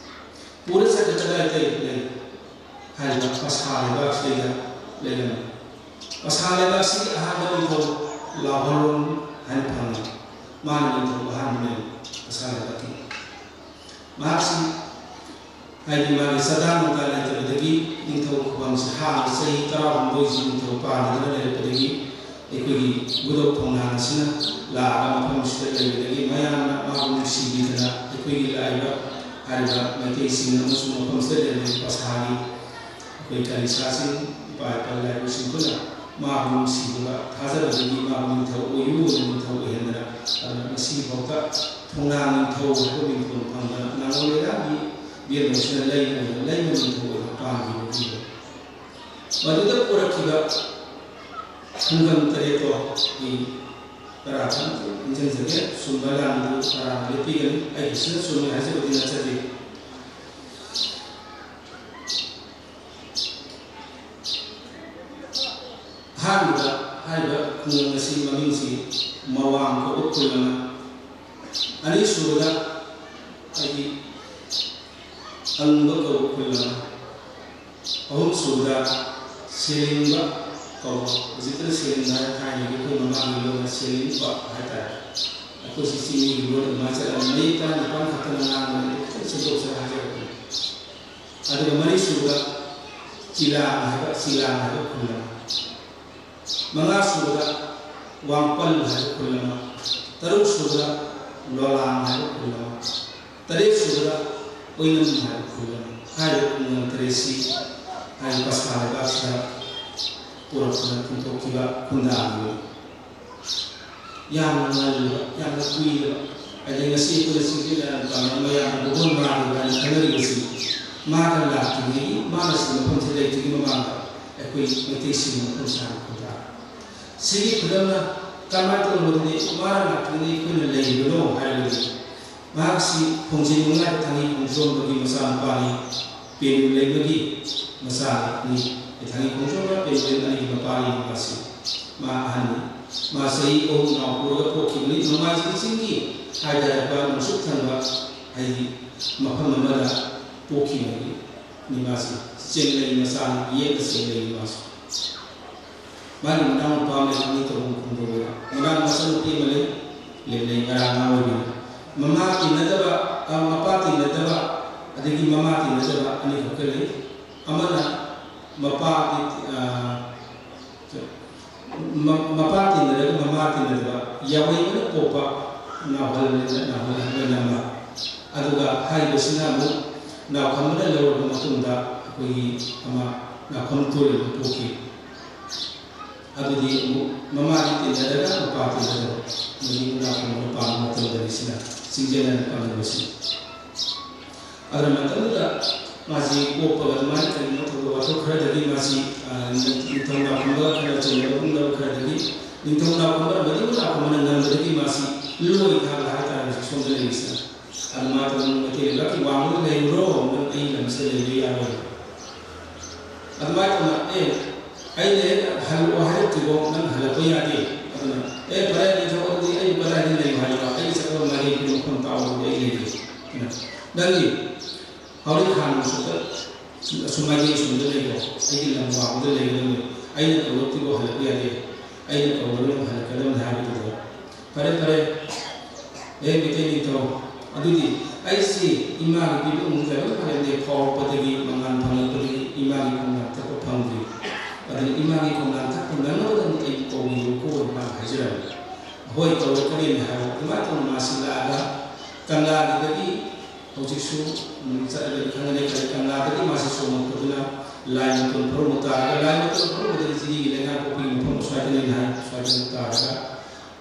ꯄꯨꯔ ꯆꯠꯈ꯭ꯔ ꯀꯗꯥꯏꯗ ꯂꯩ? ꯍꯥꯏꯔꯤꯕ ꯄꯁꯥ ꯂꯩꯕꯥꯛꯁꯤꯗ ꯂꯩꯔꯝꯃꯤ꯫ ꯄꯁꯥ ꯂꯩꯕꯥꯛꯁꯤꯒꯤ ꯑꯍꯥꯟꯕ ꯅꯤꯡꯊꯧ ꯂꯥꯍꯣꯔꯣꯟ ꯍꯥꯏꯅ ꯐꯪꯉꯤ꯫ ꯃꯥꯅ ꯅꯤꯡꯊꯧ ꯑꯍꯥꯟꯕꯅꯤ ꯄꯁꯥ ꯂꯩꯕꯥꯛꯀꯤ꯫ ꯃꯍꯥꯛꯁꯤ ꯍꯥꯏꯗꯤ ꯃꯥꯒꯤ ꯆꯥꯗꯥ ꯅꯧꯗꯥ ꯂꯩꯇꯕꯗꯒꯤ ꯅꯤꯡꯊꯧ ꯈꯨꯕꯝꯁꯤ ꯍꯥꯡꯅ ꯆꯍꯤ ꯇꯔꯥꯍꯨꯝꯗꯣꯏꯁꯤ ꯅꯤꯡꯊꯧ ꯄꯥꯟꯅꯗꯅ ꯂꯩꯔꯛꯄꯗꯒꯤ ꯑꯩꯈꯣꯏꯒꯤ ꯕꯨꯙꯧ ꯊꯣꯡꯅꯥꯡ ꯑꯁꯤꯅ ꯂꯥꯛꯑꯒ ꯃꯐꯝꯁꯤꯗ ꯂꯩꯕꯗꯒꯤ ꯃꯌꯥꯝꯅ ꯃꯥꯕꯨ ꯅꯨꯡꯁꯤꯕꯤꯗꯅ ꯑꯩꯈꯣꯏꯒꯤ ꯂꯥꯛꯏꯕ ꯍꯥꯏꯔꯤꯕ ꯃꯩꯇꯩꯁꯤꯡ ꯑꯃꯁꯨꯡ ꯃꯐꯝꯁꯤꯗ ꯂꯩꯔꯤꯕ ꯄꯁꯥꯒꯤ ꯑꯩꯈꯣꯏ ꯀꯂꯤꯁꯥꯁꯤꯡ, ꯏꯄꯥ ꯏꯄꯥ ꯂꯥꯏꯕꯨꯁꯤꯡꯗꯨꯅ ꯃꯥꯕꯨ ꯅꯨꯡꯁꯤꯕꯒ ꯊꯥꯖꯕꯗꯒꯤ ꯃꯥꯕꯨ ꯅꯤꯡꯊꯧ ꯑꯣꯏꯌꯨ ꯍꯥꯏꯅ ꯅꯤꯡꯊꯧ ꯑꯣꯏꯍꯟꯗꯅ, ꯑꯗꯨꯅ ꯉꯁꯤ ꯐꯥꯎꯗ ꯊꯣꯡꯅꯥꯡ ꯅꯤꯡꯊꯧ ꯍꯥꯏꯕ ꯃꯤꯡꯊꯣꯜ ꯐꯪꯗꯅ ꯅꯥꯉꯣꯟ ꯂꯩꯔꯥꯛꯒꯤ ꯕꯦꯜꯂꯣꯡꯁꯤꯅ ꯂꯩꯃ ꯑꯣꯏꯅ, ꯂꯩꯃ ꯅꯤꯡꯊꯧ ꯑꯣꯏꯅ ꯄꯥꯟꯈꯤꯕ ꯃꯤꯅꯤ꯫ ꯃꯗꯨꯗ ꯄꯨꯔꯛꯈꯤꯕ ꯈꯨꯡꯒꯪ ꯇꯔꯦꯠꯇꯣ ꯑꯩ ꯇꯔꯥ ꯈꯛ ꯅꯤꯡꯁꯤꯡꯖꯒꯦ꯫ ꯆꯨꯝꯕ ꯂꯥꯟꯕꯗꯨ ꯇꯔꯥꯅ ꯂꯦꯞꯄꯤꯒꯅꯤ꯫ ꯑꯩꯒꯤꯁꯤꯅ ꯆꯨꯝꯃꯤ ꯍꯥꯏꯖꯕꯗꯤ ꯅꯠꯆꯗꯦ꯫ ꯑꯍꯥꯟꯕꯗ ꯍꯥꯏꯔꯤꯕ ꯈꯨꯡꯒꯪ ꯑꯁꯤ ꯃꯃꯤꯡꯁꯤ ꯃꯋꯥꯡ ꯀꯧꯕ ꯈꯨꯜ ꯑꯃ, ꯑꯅꯤꯁꯨꯕꯗ ꯍꯥꯏꯗꯤ ꯑꯍꯨꯝꯁꯨꯕꯗ ꯁꯦꯂꯤꯡꯕ ꯀꯧꯕ꯫ ꯍꯧꯖꯤꯛꯇꯅ ꯁꯦꯂꯤꯡꯕ ꯍꯥꯏꯅ, ꯊꯥꯏꯅꯒꯤ ꯑꯩꯈꯣꯏ ꯃꯃꯥꯡꯒꯤ ꯂꯣꯟꯅ ꯁꯦꯂꯤꯡꯕ ꯍꯥꯏꯇꯥꯔꯦ꯫ ꯑꯩꯈꯣꯏꯁꯤ ꯆꯤꯡꯃꯤꯒꯤ ꯂꯣꯟ ꯑꯗꯨꯃꯥꯏꯅ ꯆꯠꯂꯝꯃꯤ꯫ ꯃꯌꯦꯛ ꯇꯔꯥꯅꯤꯄꯥꯟ ꯈꯛꯇꯅ ꯉꯥꯡꯕꯅꯤ, ꯑꯗꯨ ꯈꯤꯇꯪ ꯁꯦꯝꯗꯣꯛꯆꯔ ꯍꯥꯏꯖꯔꯛꯄꯅꯤ꯫ ꯑꯗꯨꯒ ꯃꯔꯤꯁꯨꯕꯗ ꯆꯤꯂꯥꯡ ꯍꯥꯏꯕ, ꯆꯤꯂꯥꯡ ꯍꯥꯏꯕ ꯈꯨꯜ ꯑꯃ꯫ ꯃꯉꯥꯁꯨꯕꯗ ꯋꯥꯡꯄꯜ ꯍꯥꯏꯕ ꯈꯨꯜ ꯑꯃ꯫ ꯇꯔꯨꯛꯁꯨꯕꯗ ꯂꯣꯂꯥꯡ ꯍꯥꯏꯕ ꯈꯨꯜ ꯑꯃ꯫ ꯇꯔꯦꯠꯁꯨꯕꯗ ꯑꯣꯏꯅꯝ ꯍꯥꯏꯕ ꯈꯨꯜ ꯑꯃ꯫ ꯍꯥꯏꯔꯤꯕ ꯈꯨꯡꯒꯪ ꯇꯔꯦꯠꯁꯤ ꯍꯥꯏꯔꯤꯕ ꯄꯁꯥ ꯂꯩꯕꯥꯛꯁꯤꯗ ꯄꯨꯔꯛꯇꯨꯅ ꯊꯣꯟꯊꯣꯛꯈꯤꯕ ꯈꯨꯟꯗꯥꯕꯅꯤ꯫ ꯌꯥꯝꯅ ꯉꯜꯂꯕ, ꯌꯥꯝꯅ ꯀꯨꯏꯔꯕ, ꯑꯗꯩ ꯉꯁꯤ ꯑꯩꯈꯣꯏꯅ ꯁꯤꯡꯖꯦꯜ ꯂꯥꯟ ꯄꯥꯡꯅ ꯃꯌꯥꯝꯅ ꯕꯣꯕꯣꯟ ꯃꯥꯒꯤ ꯍꯥꯏꯅ ꯈꯪꯅꯔꯤꯕꯁꯤ, ꯃꯥꯒ ꯂꯥꯛꯇ꯭ꯔꯤꯉꯩꯒꯤ, ꯃꯥꯅ ꯁꯤ ꯃꯐꯝꯁꯤ ꯂꯩꯇ꯭ꯔꯤꯉꯩ ꯃꯃꯥꯡꯗ ꯑꯩꯈꯣꯏ ꯃꯩꯇꯩꯁꯤꯡꯅ ꯃꯐꯝ ꯁꯥꯕ ꯈꯨꯟꯗꯥ꯫ ꯁꯤꯒꯤ ꯈꯨꯗꯝꯅ ꯀꯃꯥꯏꯅ ꯇꯧꯔꯕꯗꯤ ꯃꯥꯅ ꯂꯥꯛꯇ꯭ꯔꯤꯉꯩ ꯑꯩꯈꯣꯏꯅ ꯂꯩꯔꯤꯕꯅꯣ ꯍꯥꯏꯔꯒꯗꯤ, ꯃꯍꯥꯛꯁꯤ ꯈꯣꯡꯖꯤꯟ ꯃꯉꯥꯗ ꯊꯥꯡꯒꯩ ꯈꯣꯡꯖꯣꯝꯕꯒꯤ ꯃꯆꯥꯅꯨꯄꯥꯅꯤ꯫ ꯄꯦꯅꯨ ꯂꯩꯃꯒꯤ ꯃꯆꯥꯅꯤ꯫ ꯊꯥꯡꯒꯩ ꯈꯣꯡꯖꯣꯝꯒ ꯄꯦꯅꯨ ꯂꯩꯃ ꯑꯅꯤꯒꯤ ꯃꯄꯥꯅꯤ ꯃꯥꯁꯤ꯫ ꯃꯥ ꯑꯍꯟꯅꯤ꯫ ꯃꯥ ꯆꯍꯤ ꯑꯍꯨꯝ ꯅꯥꯎ ꯄꯨꯔꯒ ꯄꯣꯛꯈꯤꯕꯅꯤ꯫ ꯅꯣꯡꯃꯥꯏꯖꯤꯡ ꯆꯤꯡꯒꯤ ꯍꯥꯏꯇꯥꯔꯛꯄ ꯅꯣꯡꯆꯨꯞ ꯊꯪꯕ, ꯍꯥꯏꯗꯤ, ꯃꯐꯝ ꯑꯃꯗ ꯄꯣꯛꯈꯤꯕꯅꯤ꯫ ꯃꯥꯁꯤ ꯆꯦꯡꯂꯩ ꯃꯆꯥꯅꯤ, ꯌꯦꯛꯅ ꯆꯦꯡꯂꯩ ꯃꯥꯁꯤ꯫ ꯃꯥꯒꯤ ꯃꯅꯥꯎ ꯅꯨꯄꯥ ꯑꯃ ꯂꯩ, ꯊꯥꯡꯒꯩ ꯇꯧꯐꯝ ꯈꯨꯟꯗꯣꯡꯕꯗ꯫ ꯃꯅꯥꯎ ꯃꯆꯟꯅꯨꯄꯤ ꯑꯃ ꯂꯩ, ꯂꯦꯝꯂꯩ ꯉꯔꯥꯡ ꯑꯉꯥꯡ ꯑꯣꯏꯕꯤꯅꯤ꯫ ꯃꯃꯥ ꯇꯤꯟꯅꯗꯕ, ꯑ, ꯃꯄꯥ ꯇꯤꯟꯅꯗꯕ, ꯑꯗꯒꯤ ꯃꯃꯥ ꯇꯤꯟꯅꯗꯕ ꯑꯅꯤꯈꯛꯇ ꯂꯩ꯫ ꯑꯃꯅ ꯃꯄꯥ, ꯑ, ꯃ-, ꯃꯄꯥ ꯇꯤꯟꯅꯔꯒ ꯃꯃꯥ ꯇꯤꯟꯅꯗꯕ, ꯌꯥꯋꯩꯕꯅ ꯄꯣꯛꯄ ꯅꯥꯎꯍꯜ, ꯅꯥꯎꯍꯜ ꯑꯃ꯫ ꯑꯗꯨꯒ ꯍꯥꯏꯔꯤꯕꯁꯤꯅ ꯑꯃꯨꯛ ꯅꯥꯎꯈꯝꯕꯅ ꯂꯧꯔꯕ ꯃꯇꯨꯡꯗ ꯑꯩꯈꯣꯏꯒꯤ ꯑꯃ ꯅꯥꯎꯈꯝ ꯇꯣꯏꯔꯕ ꯄꯣꯛꯈꯤ꯫ ꯑꯗꯨꯗꯤ ꯑꯃꯨꯛ ꯃꯃꯥꯗꯤ ꯇꯤꯟꯅꯔꯒ ꯃꯄꯥ ꯇꯤꯟꯅꯗꯕ, ꯃꯗꯤ ꯅꯥꯎꯈꯝꯕꯅ ꯄꯥꯟꯕ ꯃꯇꯝꯗꯅꯤ ꯁꯤꯅ ꯆꯤꯡꯖꯦꯜꯅ ꯄꯥꯟꯕꯁꯤ꯫ ꯑꯗꯨꯅ ꯃꯇꯝꯗꯨꯗ ꯃꯥꯁꯤ ꯄꯣꯛꯄꯒ ꯑꯗꯨꯃꯥꯏꯅ ꯀꯔꯤꯒꯨꯝꯕ ꯊꯧꯗꯣꯛ ꯋꯥꯊꯣꯛ ꯈꯔꯗꯒꯤ ꯃꯥꯁꯤ, ꯑ, ꯅꯤꯡꯊꯧ ꯅꯥꯎꯈꯝꯕꯒ ꯈꯔ ꯆꯩꯅꯕꯒꯨꯝꯂꯕ ꯈꯔꯗꯒꯤ ꯅꯤꯡꯊꯧ ꯅꯥꯎꯈꯝꯕ ꯃꯅꯤꯡ ꯅꯥꯎꯈꯝꯕꯅ ꯉꯝꯕꯗꯒꯤ ꯃꯥꯁꯤ ꯂꯣꯏ ꯊꯥꯕ ꯍꯥꯏꯇꯥꯔꯦ ꯍꯧꯖꯤꯛ ꯁꯣꯝꯗ ꯂꯩꯔꯤꯁꯤꯅ꯫ ꯑꯗꯨꯃꯥꯏꯅ ꯇꯧꯗꯅ ꯃꯩꯇꯩ ꯂꯩꯕꯥꯛꯀꯤ ꯋꯥꯡꯃꯗ ꯂꯩꯔꯨꯔꯣ, ꯅꯪ ꯑꯩ ꯂꯝꯁꯤꯗ ꯂꯩꯕ ꯌꯥꯔꯣꯏ꯫ ꯑꯗꯨꯃꯥꯏꯅ ꯇꯧꯅ, "ꯑꯦ, ꯑꯩꯅ ꯍꯦꯛ ꯍꯜꯂꯛꯑꯣ ꯍꯥꯏꯔꯛꯇ꯭ꯔꯤꯐꯥꯎ ꯅꯪ ꯍꯜꯂꯛꯄ ꯌꯥꯗꯦ꯫ ꯑꯗꯨꯅ, ꯑꯦ, ꯐꯔꯦ, ꯅꯤꯡꯊꯧ, ꯑꯗꯨꯗꯤ ꯑꯩꯕꯨ ꯀꯗꯥꯏꯗ ꯂꯩꯌꯨ ꯍꯥꯏꯅꯣ? ꯑꯩꯒꯤ ꯆꯠꯄ ꯃꯥꯏꯀꯩꯒꯤ ꯃꯐꯝ ꯇꯥꯛꯑꯣ, ꯑꯗꯨꯗꯤ ꯑꯩ ꯂꯩꯒꯦ꯫ ꯑꯗꯨꯅ ꯅꯪꯒꯤ ꯍꯧꯔꯛ ꯍꯥꯟꯅꯁꯨꯗ ꯑꯁꯨꯝ ꯃꯥꯏꯀꯩ ꯑꯁꯨꯝꯗ ꯂꯩꯀꯣ, ꯑꯩꯒꯤ ꯂꯝ ꯋꯥꯡꯃꯗ ꯂꯩꯒꯗꯕꯅꯤ, ꯑꯩꯅ ꯀꯧꯔꯛꯇ꯭ꯔꯤꯐꯥꯎ ꯍꯜꯂꯛꯄ ꯌꯥꯗꯦ, ꯑꯩꯅ ꯀꯧꯔꯒ ꯑꯗꯨꯝ ꯍꯜꯂꯛꯀꯗꯕꯅꯤ ꯍꯥꯏꯕꯗꯨꯗ, ꯐꯔꯦ ꯐꯔꯦ, ꯑꯦ ꯃꯩꯇꯩ ꯅꯤꯡꯊꯧ, ꯑꯗꯨꯗꯤ ꯑꯩꯁꯤ ꯏꯃꯥꯒꯤ ꯄꯤꯕꯨꯡꯗ ꯂꯣꯏ ꯐꯔꯦꯅꯦ, ꯐꯥꯎꯔꯛꯄꯗꯒꯤ ꯃꯉꯥꯜ ꯐꯪꯂꯛꯄꯗꯒꯤ ꯏꯃꯥꯒꯤ ꯈꯣꯡꯅꯥꯡ ꯊꯛꯄ ꯐꯪꯗ꯭ꯔꯤ, ꯑꯗꯨꯅ ꯏꯃꯥꯒꯤ ꯈꯣꯡꯅꯥꯡ ꯊꯛꯄ ꯅꯪꯅꯕꯗꯪ ꯑꯩꯕꯨ ꯀꯧꯕꯤꯌꯨꯀꯣ ꯍꯥꯏꯅ ꯍꯥꯏꯖꯔꯝꯃꯤ꯫ ꯍꯣꯏ ꯀꯧꯔꯛꯀꯅꯤꯅ ꯍꯥꯏꯕ ꯑꯗꯨꯃꯥꯏꯅ ꯇꯧꯅ ꯃꯥꯁꯤ ꯂꯥꯛꯑꯒ ꯀꯪꯂꯥꯒꯤꯗꯒꯤ ꯍꯧꯖꯤꯛꯁꯨ ꯆꯠꯂꯒꯗꯤ ꯈꯪꯒꯅꯤ ꯀꯪꯂꯥꯗꯒꯤ ꯃꯥꯁꯤ ꯆꯣꯡꯉꯛꯄꯗꯨꯅ ꯂꯥꯏ ꯃꯇꯣꯟ ꯐꯥꯎꯕ ꯇꯥꯔꯒ ꯂꯥꯏ ꯃꯇꯣꯟ ꯐꯥꯎꯕꯗꯒꯤ ꯖꯤꯔꯤꯒꯤ ꯂꯩꯉꯥꯛ ꯄꯣꯛꯄꯒꯤ ꯃꯐꯝ ꯑꯁ꯭ꯋꯥꯏꯗꯅꯤ ꯍꯥꯏ, ꯑꯁ꯭ꯋꯥꯏꯗ ꯇꯥꯔꯒ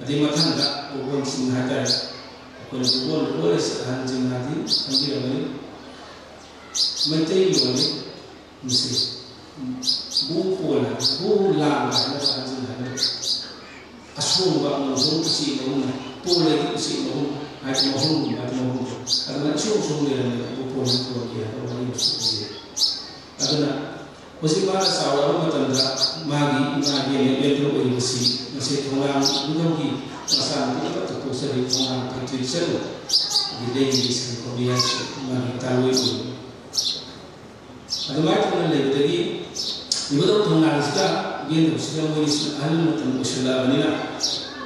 ꯑꯗꯩ ꯃꯊꯪꯗ ꯀꯣꯡꯕꯣꯟ ꯆꯤꯡ ꯍꯥꯏꯇꯥꯔꯦ, ꯑꯩꯈꯣꯏꯅ ꯀꯣꯡꯕꯣꯟ ꯂꯣꯏꯔꯁꯤ ꯑꯍꯟꯁꯤꯡꯅꯗꯤ ꯈꯪꯕꯤꯔꯝꯒꯅꯤ꯫ ꯃꯩꯇꯩꯒꯤ ꯑꯣꯏꯅ ꯃꯁꯤ ꯕꯨ ꯄꯣꯜꯂ ꯕꯨ ꯂꯥꯡꯕ ꯍꯥꯏꯅ ꯑꯍꯟꯁꯤꯡꯅ ꯍꯥꯏꯅꯕ꯫ ꯑꯁꯣꯡꯕ ꯃꯣꯟꯊꯣꯛ ꯎꯆꯦꯛ ꯃꯍꯨꯝꯅ ꯄꯣꯜꯂꯗꯤ ꯎꯆꯦꯛ ꯃꯍꯨꯝ ꯍꯥꯏꯗꯤ ꯃꯍꯨꯝꯒꯨꯝꯕ ꯍꯥꯏꯗꯤ ꯃꯍꯨꯝꯗꯣ ꯑꯗꯨꯅ ꯑꯁꯣꯡ ꯑꯁꯣꯡ ꯂꯩꯔꯝꯃꯦ ꯑꯗꯨ ꯄꯣꯜꯂꯤ ꯄꯣꯜꯂꯤ ꯍꯥꯏꯕ ꯋꯥꯔꯤ ꯑꯃꯁꯨ ꯂꯩꯖꯩ꯫ ꯑꯗꯨꯅ ꯍꯧꯖꯤꯛ ꯃꯥꯅ ꯆꯥꯎꯔꯛꯑꯕ ꯃꯇꯝꯗ ꯃꯥꯒꯤ ꯏꯃꯥ ꯏꯕꯦꯟꯅ ꯏꯕꯦꯟꯊꯧ ꯑꯣꯏꯔꯤꯕꯁꯤ ꯃꯁꯤ ꯊꯣꯡꯅꯥꯡ ꯅꯤꯡꯊꯧꯒꯤ ꯃꯆꯥꯅꯨꯄꯤ ꯑꯃꯠꯇ ꯄꯣꯛꯆꯔꯤ ꯊꯣꯡꯅꯥꯡ ꯐꯩꯇ꯭ꯔꯤꯛꯆꯅꯨ ꯂꯩꯒꯤ ꯁꯪꯒꯣꯝ ꯃꯌꯥꯏꯁꯨ ꯃꯥꯒꯤ ꯇꯥꯂꯣꯏ ꯑꯣꯏꯔꯤ꯫ ꯑꯗꯨꯃꯥꯏꯅ ꯇꯧꯅ ꯂꯩꯕꯗꯒꯤ ꯏꯕꯨꯙꯧ ꯊꯣꯡꯅꯥꯡꯁꯤꯗ ꯏꯕꯦꯟꯊꯧꯁꯤꯗ ꯃꯣꯏꯅꯤꯁꯤꯅ ꯑꯍꯜ ꯃꯇꯝ ꯑꯣꯏꯁꯤꯜꯂꯛꯑꯕꯅꯤꯅ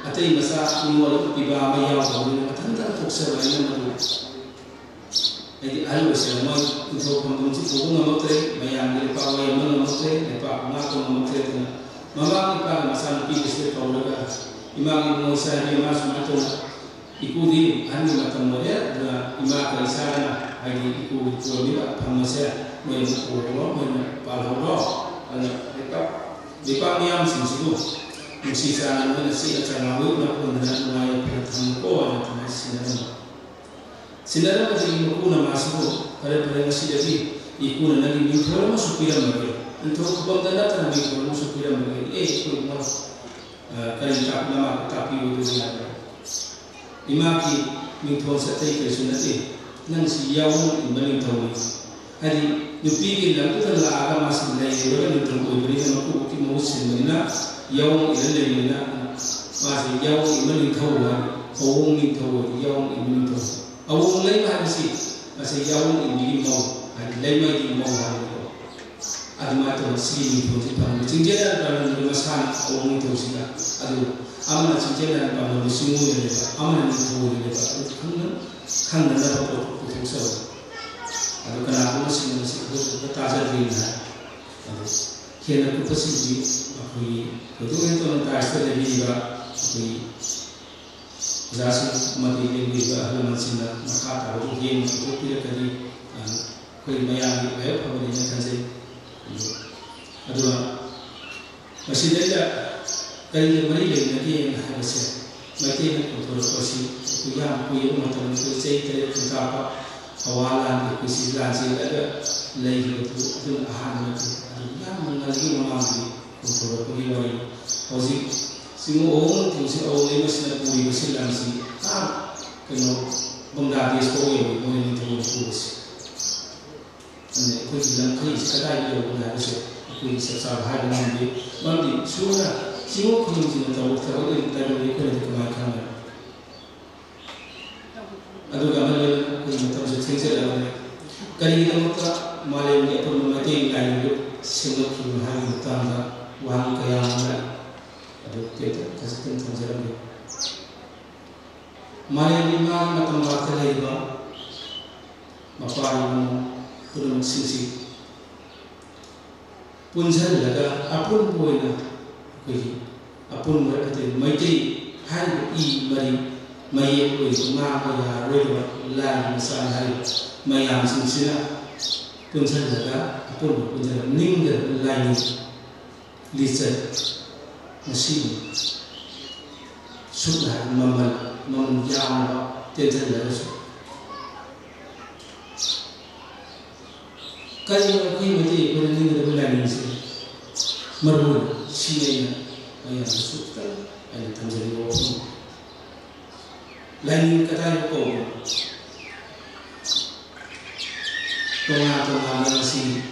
ꯑꯇꯩ ꯃꯆꯥ ꯅꯤꯉꯣꯜ ꯄꯤꯕꯥ ꯑꯃ ꯌꯥꯎꯗꯕꯅꯤꯅ ꯃꯊꯟꯇ ꯄꯣꯛꯆꯕ ꯑꯩꯅ ꯃꯗꯨ ꯍꯥꯏꯗꯤ ꯑꯍꯜ ꯑꯣꯏꯁꯤꯜꯂꯛꯑꯕ ꯃꯣꯏ ꯅꯤꯡꯊꯧ ꯐꯝꯐꯝꯁꯤ ꯄꯨꯕ ꯉꯝꯃꯛꯇ꯭ꯔꯦ, ꯃꯌꯥꯝꯒꯤ ꯂꯩꯄꯥꯛ ꯋꯥꯌꯦꯟꯕ ꯉꯝꯃꯛꯇ꯭ꯔꯦ, ꯂꯩꯄꯥꯛ ꯉꯥꯛꯄ ꯉꯝꯃꯛꯇ꯭ꯔꯦ꯫ ꯑꯗꯨꯅ ꯃꯃꯥꯒꯤ ꯏꯄꯥꯒꯤ ꯃꯆꯥꯅꯨꯄꯤꯒꯤꯁꯤꯗ ꯀꯧꯔꯒ ꯏꯃꯥꯒꯤ ꯏꯕꯨꯡꯉꯣ ꯏꯆꯥ ꯏꯕꯦꯝꯃ ꯁꯨꯃꯥꯏꯅ ꯇꯧꯅ ꯏꯀꯨꯗꯤ ꯑꯍꯟꯒꯤ ꯃꯇꯝ ꯑꯣꯏꯔꯦ, ꯑꯗꯨꯅ ꯏꯃꯥꯒ ꯏꯆꯥꯒꯅ ꯍꯥꯏꯗꯤ ꯏꯀꯨꯒꯤ ꯀꯣꯟꯅꯤꯕ ꯐꯝ ꯑꯁꯦ ꯃꯣꯏꯅ ꯀꯣꯜꯂꯣ, ꯃꯣꯏꯅ ꯄꯥꯜꯍꯧꯔꯣ꯫ ꯑꯗꯨꯅ ꯂꯩꯄꯥꯛ ꯂꯩꯄꯥꯛ ꯃꯤꯌꯥꯝꯁꯤꯡꯁꯤꯕꯨ ꯅꯨꯡꯁꯤ ꯆꯥꯟꯅ ꯃꯣꯏꯅ ꯆꯦꯠꯅ ꯆꯥꯟꯅꯕ ꯎꯠꯅ ꯀꯣꯟꯗꯅ ꯅꯨꯡꯉꯥꯏ ꯌꯥꯏꯐꯅ ꯊꯝꯃꯨꯀꯣ ꯍꯥꯏꯅ ꯑꯗꯨꯃꯥꯏꯅ ꯁꯤꯟꯅꯔꯝꯕ꯫ ꯁꯤꯟꯅꯔꯝꯕꯗꯒꯤ ꯃꯄꯨꯅ ꯃꯥꯁꯤꯕꯨ ꯐꯔꯦ ꯐꯔꯦ ꯉꯁꯤꯗꯒꯤ ꯏꯄꯨꯅ ꯅꯪꯒꯤ ꯃꯤꯡꯊꯣꯜ ꯑꯃꯁꯨ ꯄꯤꯔꯝꯃꯒꯦ, ꯅꯤꯡꯊꯧ ꯈꯨꯕꯝꯗ ꯅꯠꯇꯅ ꯃꯤꯡꯊꯣꯜ ꯑꯃꯁꯨ ꯄꯤꯔꯝꯃꯒꯦ꯫ ꯑꯦ ꯏꯄꯨ ꯏꯕꯨꯡꯉꯣ, ꯑ, ꯀꯔꯤ ꯇꯥꯛꯄ ꯅꯃꯥ ꯇꯥꯛꯄꯤꯌꯨ ꯑꯗꯨꯗꯤ ꯌꯥꯗ꯭ꯔꯦ꯫ ꯏꯃꯥꯒꯤ ꯃꯤꯡꯊꯣꯜꯁꯦ ꯑꯇꯩ ꯀꯔꯤꯁꯨ ꯅꯠꯇꯦ, ꯅꯪꯁꯤ ꯌꯥꯑꯣꯡ ꯏꯟꯕ ꯅꯤꯡꯊꯧꯅꯤ꯫ ꯍꯥꯏꯗꯤ ꯅꯨꯄꯤꯒꯤ ꯂꯝꯗꯨꯗ ꯂꯥꯛꯑꯒ ꯃꯥꯁꯤ ꯂꯩꯔꯨꯔꯒ ꯅꯤꯡꯊꯧ ꯑꯣꯏꯕꯅꯤꯅ ꯃꯀꯣꯛꯀꯤ ꯃꯍꯨꯠ ꯁꯤꯟꯕꯅꯤꯅ ꯌꯥꯑꯣꯡ ꯏꯟꯅ ꯂꯩꯕꯅꯤꯅ ꯃꯥꯁꯤ ꯌꯥꯑꯣꯡ ꯏꯟꯕ ꯅꯤꯡꯊꯧ ꯍꯥꯏ, ꯑꯋꯣꯡ ꯅꯤꯡꯊꯧ ꯑꯣꯏꯕ ꯌꯥꯑꯣꯡ ꯏꯟꯕ ꯅꯤꯡꯊꯧ꯫ ꯑꯋꯣꯡ ꯂꯩꯕ ꯍꯥꯏꯕꯁꯤ ꯑꯁꯤ ꯌꯥꯑꯣꯡ ꯏꯟꯕꯤꯒꯤ ꯃꯧ, ꯍꯥꯏꯗꯤ ꯂꯩꯃꯥꯏꯒꯤ ꯃꯧ ꯍꯥꯏꯕꯗꯣ꯫ ꯑꯗꯨꯃꯥꯏꯅ ꯇꯧꯅ ꯁꯤꯒꯤ ꯃꯤꯡꯊꯣꯜꯁꯦ ꯐꯪꯕ꯫ ꯆꯤꯡꯖꯦꯜ ꯂꯥꯟ ꯄꯥꯝꯂꯝꯕꯗꯤ ꯃꯁꯥꯅ ꯑꯑꯣꯟ ꯅꯤꯡꯊꯧꯁꯤꯗ꯫ ꯑꯗꯨ ꯑꯃꯅ ꯆꯤꯡꯖꯦꯜ ꯂꯥꯟ ꯄꯥꯝꯂꯝꯕ ꯆꯤꯡꯉꯨ ꯑꯣꯏꯅ ꯂꯩꯕ, ꯑꯃꯅ ꯅꯤꯡꯊꯧ ꯑꯣꯏꯅ ꯂꯩꯕ꯫ ꯑꯗꯨ ꯈꯪꯅ-, ꯈꯪꯅꯅꯕ ꯄꯣꯠ ꯄꯨꯊꯣꯛꯆꯕ꯫ ꯑꯗꯨ ꯀꯅꯥꯒꯨꯝꯕꯁꯤꯡꯅ ꯃꯁꯤ ꯍꯧꯖꯤꯛ ꯇꯥꯖꯗ꯭ꯔꯤꯅ ꯍꯥꯏ꯫ ꯑꯗꯨ ꯍꯦꯟꯅ ꯀꯨꯞꯄꯁꯤꯡꯗꯤ ꯑꯩꯈꯣꯏꯒꯤ ꯊꯣꯏꯗꯣꯛ ꯍꯦꯟꯗꯣꯛꯅ ꯇꯥꯏꯁꯇ ꯂꯩꯕꯤꯔꯤꯕ ꯑꯩꯈꯣꯏꯒꯤ ꯑꯣꯖꯥꯁꯤꯡ ꯑꯃꯗꯤ ꯂꯦꯡꯕꯤꯔꯤꯕ ꯑꯍꯜ ꯂꯃꯟꯁꯤꯡꯅ ꯃꯈꯥ ꯇꯥꯕꯗꯨ ꯍꯦꯟꯅ ꯄꯨꯊꯣꯛꯄꯤꯔꯛꯀꯅꯤ꯫ ꯑ, ꯑꯩꯈꯣꯏ ꯃꯌꯥꯝꯒꯤ ꯂꯥꯏꯕꯛ ꯐꯕꯅꯦꯅ ꯈꯟꯖꯩ꯫ ꯑꯗꯨꯒ ꯃꯁꯤꯗꯩꯗ ꯀꯔꯤꯒ ꯃꯔꯤ ꯂꯩꯅꯒꯦꯅ ꯍꯥꯏꯕꯁꯦ, ꯃꯩꯇꯩꯅ ꯀꯣꯟꯊꯣꯔꯛꯄꯁꯤ ꯑꯩꯈꯣꯏ ꯌꯥꯝ ꯀꯨꯏꯔꯕ ꯃꯇꯝꯗ, ꯑꯩꯈꯣꯏ ꯆꯍꯤ ꯇꯔꯦꯠ ꯈꯨꯟꯇꯥꯛꯄ ꯑꯋꯥ ꯂꯥꯟꯒꯤ ꯑꯩꯈꯣꯏ ꯁꯤ ꯂꯥꯟꯆꯦꯜꯂꯒ ꯂꯩꯈꯤꯕꯗꯨ ꯑꯗꯨꯅ ꯑꯍꯥꯟꯕ ꯅꯠꯇꯦ꯫ ꯑꯗꯨ ꯌꯥꯝꯅ ꯉꯜꯂꯤꯉꯩ ꯃꯃꯥꯡꯗꯒꯤ ꯀꯣꯟꯊꯣꯔꯛꯄꯒꯤ ꯋꯥꯔꯤꯅꯤ꯫ ꯍꯧꯖꯤꯛ ꯆꯤꯡꯉꯨ ꯑꯍꯣꯡ ꯊꯤꯡꯁꯤꯡ ꯑꯑꯣꯟ ꯂꯩꯃꯁꯤꯅ ꯄꯨꯔꯤꯕ ꯁꯤꯜ ꯂꯥꯡꯁꯤ ꯑꯥ ꯀꯩꯅꯣ ꯕꯪꯒ꯭ꯂꯥꯗꯦꯁ ꯐꯥꯎ ꯌꯧꯔꯤ, ꯃꯣꯏ ꯅꯤꯡꯊꯧꯅ ꯄꯨꯕꯁꯤ꯫ ꯑꯗꯨꯅ ꯑꯩꯈꯣꯏꯒꯤ ꯂꯝꯈꯩꯁꯤ ꯀꯗꯥꯏꯗ ꯌꯧꯕꯅꯣ ꯍꯥꯏꯕꯁꯦ ꯑꯩꯈꯣꯏꯒꯤ ꯆꯞ ꯆꯥꯕ ꯍꯥꯏꯕ ꯉꯝꯗꯦ꯫ ꯃꯔꯝꯗꯤ ꯁꯨꯝꯅ ꯆꯤꯡꯉꯨ ꯈꯨꯅꯨꯡꯁꯤꯡꯅ ꯇꯧꯕ ꯊꯕꯛ ꯑꯗꯨꯒꯤ ꯇꯥꯏꯕꯪꯗ ꯑꯩꯈꯣꯏꯅꯗꯤ ꯀꯃꯥꯏꯅ ꯈꯪꯒꯅꯤ? ꯑꯗꯨꯒ ꯑꯃ ꯂꯣꯏꯅꯅ ꯑꯩꯈꯣꯏꯒꯤ ꯃꯇꯝꯁꯨ ꯊꯦꯡꯖꯤꯜꯂꯛꯂꯕꯅꯤ꯫ ꯀꯔꯤꯒꯤꯗꯃꯛꯇ ꯃꯥꯂꯦꯝꯒꯤ ꯑꯄꯨꯟꯕ ꯃꯩꯇꯩ ꯂꯥꯏꯅꯤꯡꯗꯨ ꯁꯦꯝꯒꯠꯈꯤꯕꯅꯣ ꯍꯥꯏꯕꯒꯤ ꯃꯇꯥꯡꯗ ꯋꯥꯍꯪ ꯀꯌꯥ ꯑꯃ ꯂꯥꯛꯏ꯫ ꯑꯗꯨ ꯇꯦꯟꯇꯛ ꯈꯖꯤꯛꯇꯪ ꯊꯝꯖꯔꯝꯒꯦ꯫ ꯃꯥꯂꯦꯝꯒꯤ ꯃꯥꯒꯤ ꯃꯇꯝ ꯉꯥꯛꯇ ꯂꯩꯔꯤꯕ ꯃꯄꯥ ꯏꯃꯨꯡ ꯄꯨꯝꯅꯃꯛꯁꯤꯡꯁꯤ ꯄꯨꯟꯁꯤꯜꯂꯒ ꯑꯄꯨꯟꯕ ꯑꯣꯏꯅ ꯑꯩꯈꯣꯏꯒꯤ ꯑꯄꯨꯟꯕ ꯍꯥꯏꯗꯤ ꯃꯩꯇꯩ ꯍꯥꯏꯔꯤꯕ ꯏ ꯃꯔꯤ ꯃꯌꯦꯛ ꯑꯣꯏꯔꯤꯕ ꯉꯥꯡꯕ ꯌꯥꯔꯔꯣꯏꯗꯕ ꯂꯥꯏꯒꯤ ꯃꯆꯥꯅꯤ ꯍꯥꯏꯔꯤꯕ ꯃꯌꯥꯝꯁꯤꯡꯁꯤꯅ ꯄꯨꯟꯁꯤꯜꯂꯒ ꯑꯄꯨꯟꯕ ꯄꯨꯟꯁꯤꯜꯂꯒ ꯅꯤꯡꯒꯗꯕ ꯂꯥꯏꯅꯤꯡ ꯂꯤꯆꯠ ꯃꯁꯤꯕꯨ ꯁꯨꯞꯅ ꯍꯥꯏꯔꯕꯗ ꯃꯃꯜ, ꯃꯃꯜ ꯌꯥꯝꯂꯕ ꯇꯦꯟꯁꯤꯜꯂꯒꯁꯨ ꯀꯔꯤꯒꯨꯝꯕ ꯑꯩꯈꯣꯏ ꯃꯩꯇꯩ ꯑꯩꯈꯣꯏꯅ ꯅꯤꯡꯒꯗꯕ ꯂꯥꯏꯅꯤꯡꯁꯦ ꯃꯔꯨ ꯑꯣꯏꯅ ꯁꯤꯅꯤ ꯑꯩꯅ ꯃꯌꯥꯝꯗꯁꯨ ꯈꯤꯇꯪ ꯑꯩꯅ ꯊꯝꯖꯅꯤꯡꯕ ꯋꯥꯐꯝ꯫ ꯂꯥꯏꯅꯤꯡ ꯀꯗꯥꯏꯗ ꯀꯧꯕꯅꯣ? ꯇꯣꯉꯥꯟ ꯇꯣꯉꯥꯟꯕ ꯉꯁꯤ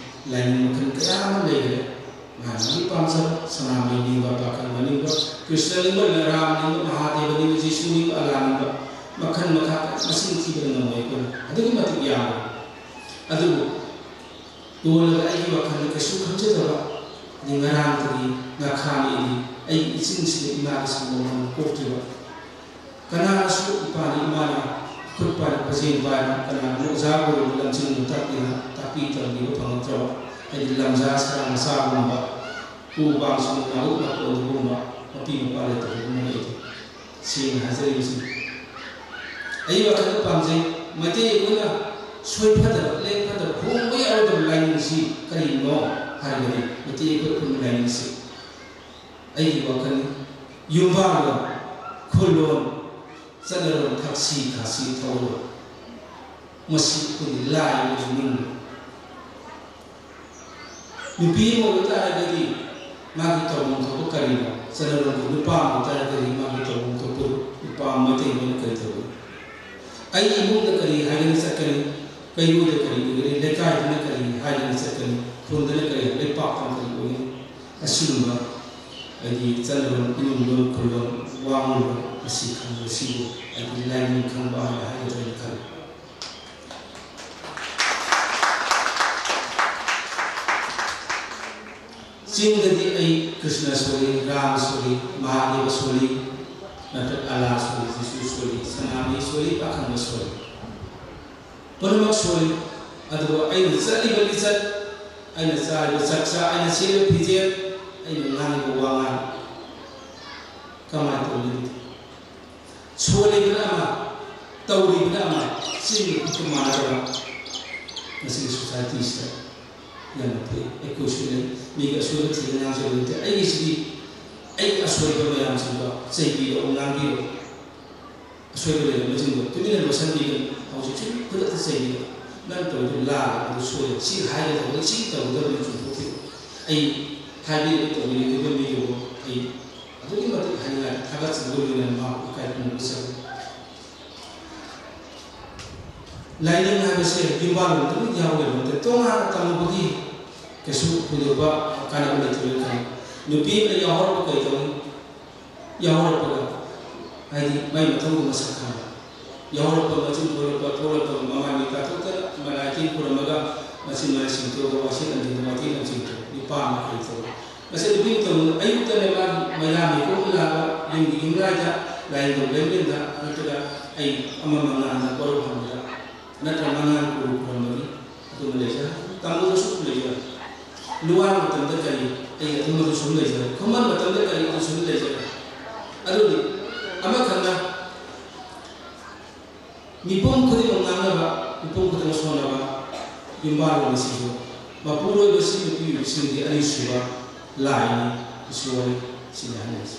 ꯂꯥꯏꯅꯤꯡ ꯃꯈꯜ ꯀꯌꯥ ꯑꯃ ꯂꯩꯈ꯭ꯔꯦ꯫ ꯃꯥꯒꯤ ꯃꯥꯒꯤ ꯄꯥꯝꯖꯕ, ꯁꯅꯥꯃꯍꯤ ꯅꯤꯡꯕ, ꯄꯥꯈꯪꯕ ꯅꯤꯡꯕ, ꯀ꯭ꯔꯤꯁꯅ ꯅꯤꯡꯕ, ꯔꯥꯝ ꯅꯤꯡꯕ, ꯃꯍꯥꯗꯦꯕ ꯅꯤꯡꯕ, ꯖꯤꯁꯨ ꯅꯤꯡꯕ, ꯑꯂꯥ ꯅꯤꯡꯕ꯫ ꯃꯈꯜ ꯃꯈꯥ ꯃꯁꯤꯡ ꯊꯤꯕꯗ ꯉꯝꯃꯣꯏ ꯑꯩꯈꯣꯏꯅ, ꯑꯗꯨꯛꯀꯤ ꯃꯇꯤꯛ ꯌꯥꯝꯃꯤ꯫ ꯑꯗꯨꯕꯨ ꯌꯣꯜꯂꯒ ꯑꯩꯒꯤ ꯋꯥꯈꯜꯗ ꯀꯩꯁꯨ ꯈꯟꯖꯗꯕ, ꯑꯗꯩ ꯉꯔꯥꯡꯗꯒꯤ ꯉꯥꯈꯥ ꯅꯦꯛꯏ, ꯑꯩꯒꯤ ꯏꯆꯤꯟꯁꯤꯗ ꯏꯃꯥꯒꯤ ꯁꯪꯒꯣꯝ ꯑꯃ ꯄꯣꯛꯇ꯭ꯔꯤꯕ꯫ ꯀꯅꯥꯅꯁꯨ ꯏꯄꯥꯅ ꯏꯃꯥꯅ ꯈꯨꯠ ꯄꯥꯏꯅ ꯈꯨꯖꯦꯡ ꯄꯥꯏꯅ ꯀꯅꯥꯒꯨꯝꯕ ꯑꯣꯖꯥ ꯒꯨꯔꯨꯅ ꯂꯝꯖꯤꯡꯗꯨꯅ ꯇꯥꯛꯄꯤꯅ ꯇꯥꯛꯄꯤ ꯇꯝꯕꯤꯕ ꯐꯪꯉꯛꯇ꯭ꯔꯕ, ꯍꯥꯏꯗꯤ ꯂꯝꯖꯥ ꯁꯔꯥ ꯃꯆꯥꯒꯨꯝꯕ, ꯎ ꯄꯥꯝꯁꯤꯡ ꯅꯥꯔꯨꯛ ꯅꯥꯀꯣꯟꯗꯒꯨꯝꯕ ꯃꯄꯤ ꯃꯄꯥ ꯂꯩꯇꯕꯒꯨꯝꯕ ꯂꯩꯇꯦ꯫ ꯁꯦꯡꯅ ꯍꯥꯏꯖꯔꯤꯕꯁꯤꯅꯤ꯫ ꯑꯩ ꯋꯥꯈꯜꯗ ꯄꯥꯝꯖꯩ, ꯃꯩꯇꯩ ꯑꯩꯈꯣꯏꯅ ꯁꯣꯏꯐꯗꯕ, ꯂꯦꯡꯐꯗꯕ, ꯍꯣꯡꯕ ꯌꯥꯔꯣꯏꯗꯕ ꯂꯥꯏꯅꯤꯡꯁꯤ ꯀꯔꯤꯅꯣ ꯍꯥꯏꯔꯒꯗꯤ, ꯃꯩꯇꯩ ꯑꯩꯈꯣꯏ ꯈꯨꯟꯒꯤ ꯂꯥꯏꯅꯤꯡꯁꯤ ꯑꯩꯒꯤ ꯋꯥꯈꯜꯅꯤ꯫ ꯌꯨꯝꯕꯥꯜꯂꯣꯟ, ꯈꯨꯜꯂꯣꯟ, ꯆꯠꯅꯔꯣꯟ, ꯊꯛꯁꯤ ꯈꯥꯁꯤ ꯊꯧꯔꯣꯟ, ꯃꯁꯤ ꯑꯩꯈꯣꯏꯒꯤ ꯂꯥꯏ ꯑꯃꯒꯤ ꯅꯤꯡꯕ꯫ ꯅꯨꯄꯤ ꯑꯃ ꯑꯣꯏꯕ ꯇꯥꯔꯒꯗꯤ ꯃꯥꯒꯤ ꯇꯧꯐꯝ ꯊꯣꯛꯄ ꯀꯔꯤꯅꯣ? ꯆꯠꯅꯔꯣꯟꯒꯤ ꯅꯨꯄꯥ ꯑꯃ ꯑꯣꯏꯕ ꯇꯥꯔꯒꯗꯤ ꯃꯥꯒꯤ ꯇꯧꯐꯝ ꯊꯣꯛꯄ ꯅꯨꯄꯥ ꯃꯩꯇꯩ ꯑꯃꯅ ꯀꯔꯤ ꯇꯧꯒꯅꯤ? ꯑꯩ ꯏꯃꯨꯡꯗ ꯀꯔꯤ ꯍꯥꯏꯗꯅ ꯆꯠꯀꯅꯤ? ꯀꯩꯔꯣꯏꯗ ꯀꯔꯤ ꯑꯣꯏꯒꯅꯤ? ꯂꯩꯀꯥꯏꯗꯅ ꯀꯔꯤ ꯍꯥꯏꯗꯅ ꯆꯠꯀꯅꯤ? ꯈꯨꯟꯗꯅ ꯀꯔꯤ, ꯂꯩꯄꯥꯛꯇꯅ ꯀꯔꯤ ꯑꯣꯏꯒꯅꯤ? ꯑꯁꯤꯒꯨꯝꯕ ꯍꯥꯏꯗꯤ ꯆꯠꯅꯔꯣꯟ, ꯏꯃꯨꯡ ꯂꯣꯟ, ꯈꯨꯜꯂꯣꯟ, ꯋꯥꯉꯥꯡꯂꯣꯟ ꯑꯁꯤ ꯈꯪꯕꯁꯤꯕꯨ ꯍꯥꯏꯗꯤ ꯂꯥꯏꯅꯤꯡ ꯈꯪꯕ ꯍꯥꯏꯅ ꯍꯥꯏꯒꯗ꯭ꯔꯥ ꯍꯥꯏꯅ ꯈꯜꯂꯤ꯫ ꯆꯤꯡꯗꯗꯤ ꯑꯩ ꯀ꯭ꯔꯤꯁꯅ ꯁꯣꯜꯂꯤ, ꯔꯥꯝ ꯁꯣꯜꯂꯤ, ꯃꯍꯥꯗꯦꯕ ꯁꯣꯜꯂꯤ, ꯅꯠꯇ꯭ꯔꯒ ꯑꯂꯥ ꯁꯣꯜꯂꯤ, ꯖꯤꯁꯨ ꯁꯣꯜꯂꯤ, ꯁꯅꯥꯃꯍꯤ ꯁꯣꯜꯂꯤ, ꯄꯥꯈꯪꯕ ꯁꯣꯜꯂꯤ, ꯄꯨꯝꯅꯃꯛ ꯁꯣꯜꯂꯤ꯫ ꯑꯗꯨꯕꯨ ꯑꯩꯅ ꯆꯠꯂꯤꯕ ꯂꯤꯆꯠ, ꯑꯩꯅ ꯆꯥꯔꯤꯕ ꯆꯥꯛꯆꯥ, ꯑꯩꯅ ꯁꯦꯠꯂꯤꯕ ꯐꯤꯖꯦꯠ, ꯑꯩꯅ ꯉꯥꯡꯂꯤꯕ ꯋꯥꯉꯥꯡ ꯀꯃꯥꯏꯅ ꯇꯧꯔꯤꯕꯅꯣ? ꯁꯣꯜꯂꯤꯕꯅ ꯑꯃ, ꯇꯧꯔꯤꯕꯅ ꯑꯃ, ꯆꯤꯟꯒ ꯈꯨꯠꯀ ꯃꯥꯟꯅꯗꯕ꯫ ꯉꯁꯤꯒꯤ ꯁꯣꯁꯥꯏꯇꯤꯁꯤꯗ ꯌꯥꯝꯅ ꯐꯩ꯫ ꯑꯩꯈꯣꯏꯁꯨ ꯂꯩ, ꯃꯤꯒꯤ ꯑꯁꯣꯏꯕ ꯊꯤꯗꯅ ꯉꯥꯡꯖꯕ ꯅꯠꯇꯦ꯫ ꯑꯩꯒꯤꯁꯤꯗꯤ ꯑꯩꯒꯤ ꯑꯁꯣꯏꯕ ꯃꯌꯥꯝꯁꯤꯡꯗꯣ ꯆꯩꯕꯤꯔꯛꯑꯣ, ꯉꯥꯡꯕꯤꯔꯛꯑꯣ꯫ ꯑꯁꯣꯏꯕ ꯂꯩꯔꯝꯕꯁꯤꯡꯗꯣ ꯇꯨꯃꯤꯟꯅ ꯂꯣꯠꯁꯤꯟꯕꯤꯒꯅꯨ꯫ ꯍꯧꯖꯤꯛꯁꯨ ꯈꯨꯗꯛꯇ ꯆꯩꯕꯤꯔꯛꯑꯣ꯫ "ꯅꯪ ꯇꯧꯔꯤꯗꯣ ꯂꯥꯜꯂꯦ, ꯑꯗꯨ ꯁꯣꯏꯔꯦ, ꯁꯤ ꯍꯥꯏꯒꯗꯕꯅꯤ, ꯁꯤ ꯇꯧꯒꯗꯕꯅꯤ, ꯆꯨꯝꯊꯣꯛꯄꯤꯔꯛꯑꯣ꯫ ꯑꯩ ꯍꯥꯏꯕꯤꯔꯛꯑꯦ, ꯇꯧꯕꯤꯔꯛꯑꯦ, ꯈꯨꯗꯝ ꯄꯤꯕꯤꯔꯛꯑꯣ꯫ ꯑꯩ ꯑꯗꯨꯛꯀꯤ ꯃꯇꯤꯛ ꯍꯥꯏꯅꯤꯡꯉꯥꯏ, ꯊꯥꯒꯠꯆꯕꯒ ꯂꯣꯏꯅꯅ ꯃꯍꯥꯛꯄꯨ ꯏꯀꯥꯏ ꯈꯨꯝꯅꯕ ꯆꯪꯉꯤ꯫" ꯂꯥꯏꯅꯤꯡ ꯍꯥꯏꯕꯁꯦ ꯌꯨꯝꯕꯥꯜ ꯑꯃꯗ ꯂꯣꯏ ꯌꯥꯎꯔꯦꯕ ꯅꯠꯇꯦ꯫ ꯇꯣꯉꯥꯟꯅ ꯇꯝꯃꯨꯕꯒꯤ ꯀꯩꯁꯨ ꯊꯣꯏꯗꯣꯛꯄ ꯀꯥꯟꯅꯕ ꯂꯩꯇꯦ ꯈꯜꯂꯤ꯫ ꯅꯨꯄꯤ ꯑꯃꯅ ꯌꯥꯎꯍꯧꯔꯛꯄ ꯀꯩꯗꯧꯅꯤ? ꯌꯥꯎꯍꯧꯔꯛꯄꯗ ꯍꯥꯏꯗꯤ ꯃꯥꯏ ꯃꯊꯧꯗꯣ ꯃꯁꯛ ꯈꯪꯕ꯫ ꯌꯥꯎꯔꯛꯄ, ꯃꯆꯤꯟ ꯊꯣꯛꯂꯛꯄ, ꯊꯣꯛꯂꯛꯄ, ꯃꯃꯥꯏ ꯃꯤꯠ ꯇꯥꯊꯣꯛꯇꯅ ꯃꯅꯥꯏ ꯀꯩ ꯈꯨꯔꯝꯃꯒ ꯃꯆꯤꯟ ꯃꯥꯏ ꯁꯦꯡꯗꯣꯛꯑꯒ ꯋꯥꯁꯦꯠ ꯑꯟꯗ꯭ꯔꯣꯗ ꯃꯇꯦꯛ ꯑꯃ ꯆꯤꯡꯊꯣꯛ꯫ ꯅꯨꯄꯥ ꯑꯃ ꯀꯔꯤ ꯇꯧ? ꯉꯁꯥꯏ ꯅꯨꯄꯤ ꯑꯃ ꯇꯧꯕꯅ ꯑꯌꯨꯛꯇꯅꯦ ꯃꯥꯒꯤ ꯃꯩꯔꯥ ꯃꯤꯀꯨꯞ ꯂꯥꯛꯑꯒ ꯌꯨꯝꯒꯤ ꯌꯨꯝꯂꯥꯏꯗ, ꯂꯥꯏꯅꯤꯡꯊꯧ ꯂꯩꯃꯔꯦꯟꯗ ꯅꯠꯇ꯭ꯔꯒ ꯑꯩ ꯑꯃ ꯃꯉꯥꯅ ꯀꯣꯔꯧ ꯍꯟꯕꯗ ꯅꯠꯇ꯭ꯔꯒ ꯃꯉꯥ ꯀꯨꯔꯨ ꯈꯨꯔꯝꯕꯒꯤ ꯑꯗꯨꯝꯕ ꯂꯩꯖꯔꯦ꯫ ꯇꯥꯃꯣꯗꯁꯨ ꯂꯩꯖꯔꯦ꯫ ꯂꯨꯋꯥ ꯃꯇꯝꯗ ꯀꯔꯤ ꯑꯩ ꯑꯗꯨꯝꯕꯗꯨ ꯁꯨꯝ ꯂꯩꯖꯔꯦ꯫ ꯈꯨꯃꯟ ꯃꯇꯝꯗ ꯀꯔꯤ ꯑꯗꯨ ꯁꯨꯝ ꯂꯩꯖꯔꯦ꯫ ꯑꯗꯨꯗꯤ ꯑꯃꯈꯛꯅ ꯃꯤꯄꯨꯝ ꯈꯨꯗꯤꯡꯃꯛ ꯉꯥꯡꯅꯕ, ꯃꯤꯄꯨꯝ ꯈꯨꯗꯤꯡꯃꯛ ꯁꯣꯟꯅꯕ ꯌꯨꯝꯕꯥꯔꯣꯟ ꯑꯁꯤꯕꯨ ꯃꯄꯨꯔꯣꯏꯕꯁꯤ ꯅꯨꯄꯤ ꯑꯣꯏꯕꯁꯤꯡꯗꯤ ꯑꯅꯤꯁꯨꯕ ꯂꯥꯏꯅꯤ, ꯏꯁꯣꯔꯅꯤ, ꯁꯤꯅꯤ ꯍꯥꯏꯅꯔꯤꯁꯦ꯫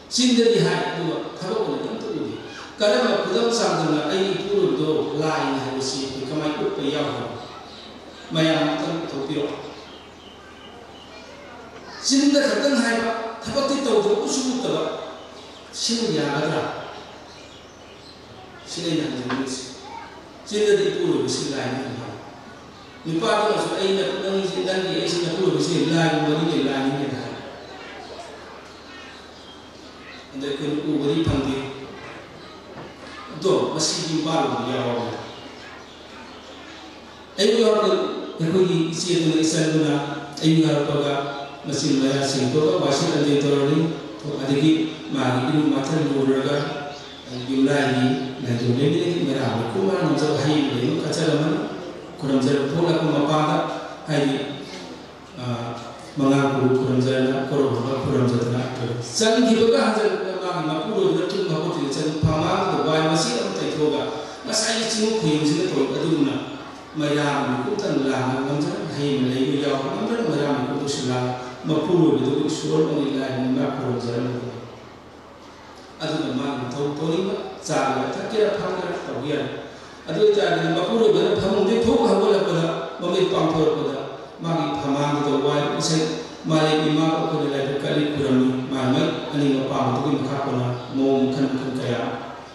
ꯆꯤꯟꯗꯗꯤ ꯍꯥꯏ, ꯑꯗꯨꯒ ꯊꯕꯛ ꯑꯣꯏꯅꯗꯤ ꯑꯝꯇ ꯎꯗꯦ꯫ ꯀꯔꯝꯕ ꯈꯨꯗꯝ ꯆꯥꯡꯗꯝꯅ ꯑꯩꯒꯤ ꯏꯄꯨꯔꯣꯏꯕꯗꯣ ꯂꯥꯏꯅꯤ ꯍꯥꯏꯕꯁꯤ ꯑꯩꯈꯣꯏ ꯀꯃꯥꯏꯅ ꯎꯠꯄ ꯌꯥꯎꯈ꯭ꯔꯕ? ꯃꯌꯥꯝ ꯑꯝꯇꯪ ꯄꯨꯊꯣꯛꯄꯤꯔꯛꯑꯣ꯫ ꯆꯤꯟꯗ ꯈꯛꯇꯪ ꯍꯥꯏꯕ, ꯊꯕꯛꯇꯤ ꯇꯧꯗꯕ, ꯎꯠꯁꯨ ꯎꯠꯇꯕ, ꯁꯤꯅ ꯌꯥꯒꯗ꯭ꯔꯥ? ꯁꯤꯅ ꯑꯩꯅ ꯍꯪꯖꯅꯤꯡꯉꯤꯁꯤ꯫ ꯆꯤꯟꯗꯗꯤ ꯏꯄꯨꯔꯣꯏꯕꯁꯤ ꯂꯥꯏꯅꯤ ꯑꯗꯨꯝ ꯍꯥꯏ꯫ ꯅꯨꯄꯥꯗꯨꯅꯁꯨ ꯑꯩꯅ ꯅꯪꯁꯤ, ꯅꯪꯒꯤ ꯑꯩꯁꯤ ꯅꯄꯨꯔꯣꯏꯕꯁꯤ ꯂꯥꯏꯒꯨꯝꯕꯅꯤꯅꯦ, ꯂꯥꯏꯅꯤꯅꯦ ꯍꯥꯏ꯫ ꯑꯗ ꯑꯩꯈꯣꯏꯅ ꯎꯕꯗꯤ ꯐꯪꯗꯦ꯫ ꯑꯗꯣ ꯃꯁꯤꯒꯤ ꯃꯄꯥꯟꯂꯣꯝꯗ ꯌꯥꯎꯔꯕꯅꯤ꯫ ꯑꯌꯨꯛ ꯌꯥꯎꯔꯛꯄ ꯑꯩꯈꯣꯏꯒꯤ ꯏꯆꯦꯗꯨꯅ, ꯏꯆꯟꯗꯨꯅ ꯑꯌꯨꯛ ꯌꯥꯎꯔꯛꯄꯒ ꯃꯆꯤꯟ ꯃꯌꯥ ꯁꯦꯡꯗꯣꯛꯑꯒ ꯋꯥꯏꯁꯤꯠ ꯑꯟꯗꯦ ꯇꯧꯔꯅꯤ꯫ ꯑꯗꯒꯤ ꯃꯥꯒꯤ ꯏꯔꯨ ꯃꯥꯏꯊꯪ ꯂꯨꯔꯒ ꯌꯨꯝꯂꯥꯏꯒꯤ ꯂꯥꯏꯗꯣ ꯂꯦꯝꯃꯤꯗꯒꯤ ꯃꯩꯔꯥ ꯃꯩꯀꯨꯞ ꯃꯥꯅ ꯅꯝꯖꯕ ꯍꯩ ꯂꯩ ꯑꯃ ꯀꯠꯆꯔꯝꯃꯅꯤ꯫ ꯈꯨꯔꯨꯝꯖꯔꯝ ꯊꯣꯛꯂꯛꯄ ꯃꯄꯥꯟꯗ, ꯍꯥꯏꯗꯤ, ꯑ, ꯃꯉꯥ ꯀꯨꯔꯨ ꯈꯨꯔꯨꯝꯖꯔꯅ, ꯀꯣꯔꯧꯍꯟꯕ ꯈꯨꯔꯨꯝꯖꯗꯅ ꯆꯪꯈꯤꯕꯒ ꯍꯟꯖꯤꯜꯂꯛꯄꯗ ꯃꯥꯒꯤ ꯃꯄꯨꯔꯣꯏꯕꯅ ꯇꯨꯝ ꯍꯧꯒꯠꯇ꯭ꯔꯤꯉꯩ ꯆꯪ ꯐꯃꯥꯡꯗꯨꯗ ꯋꯥꯏ ꯃꯆꯦꯠ ꯑꯃ ꯇꯩꯊꯣꯛꯑꯒ ꯉꯁꯥꯏꯒꯤ ꯆꯤꯡꯉꯨ ꯈꯨꯌꯨꯝꯁꯤꯅ ꯇꯧꯔꯤꯕ ꯑꯗꯨꯒꯨꯝꯅ ꯃꯩꯔꯥ ꯃꯩꯀꯨꯞ ꯇꯪ ꯂꯥꯡꯅ ꯉꯝꯖꯔꯝ ꯍꯩ ꯂꯩꯕ ꯌꯥꯎꯕ ꯉꯝꯖꯔꯝ ꯃꯩꯔꯥ ꯃꯩꯀꯨꯞꯇꯨꯁꯨ ꯂꯥꯡ ꯃꯄꯨꯔꯣꯏꯕꯗꯨꯕꯨ ꯏꯁꯣꯔ ꯑꯃꯒꯤ ꯂꯥꯏ ꯃꯃꯥ ꯈꯨꯔꯨꯝꯖꯔꯝꯕꯗꯨꯅꯤ꯫ ꯑꯗꯨꯅ ꯃꯥꯒꯤ ꯃꯊꯧ ꯇꯧꯅꯤꯡꯕ ꯆꯥꯒꯦꯔꯥ ꯊꯛꯀꯦꯔꯥ ꯐꯝꯒꯦꯔꯥ ꯇꯧꯕ ꯌꯥꯏ꯫ ꯑꯗꯨ ꯑꯣꯏꯇꯥꯔꯗꯤ ꯃꯄꯨꯔꯣꯏꯕꯅ ꯐꯃꯨꯡꯗꯒꯤ ꯊꯣꯛ ꯍꯧꯒꯠꯂꯛꯄꯗ ꯃꯃꯤꯠ ꯄꯥꯡꯊꯣꯔꯛꯄꯗ ꯃꯥꯒꯤ ꯐꯃꯥꯡꯗꯨꯗ ꯋꯥꯏ ꯏꯁꯩ ꯃꯥꯂꯦꯝ ꯏꯃꯥ ꯑꯩꯈꯣꯏꯅ ꯂꯥꯏꯕꯛ ꯀꯠꯂꯤ ꯈꯨꯔꯝꯃꯤ ꯃꯥꯏ ꯃꯥꯏ ꯑꯅꯤꯡꯕ ꯄꯥꯝꯕꯗꯨꯒꯤ ꯃꯈꯥ ꯄꯣꯟꯅ ꯃꯑꯣꯡ ꯃꯈꯜ ꯃꯈꯜ ꯀꯌꯥ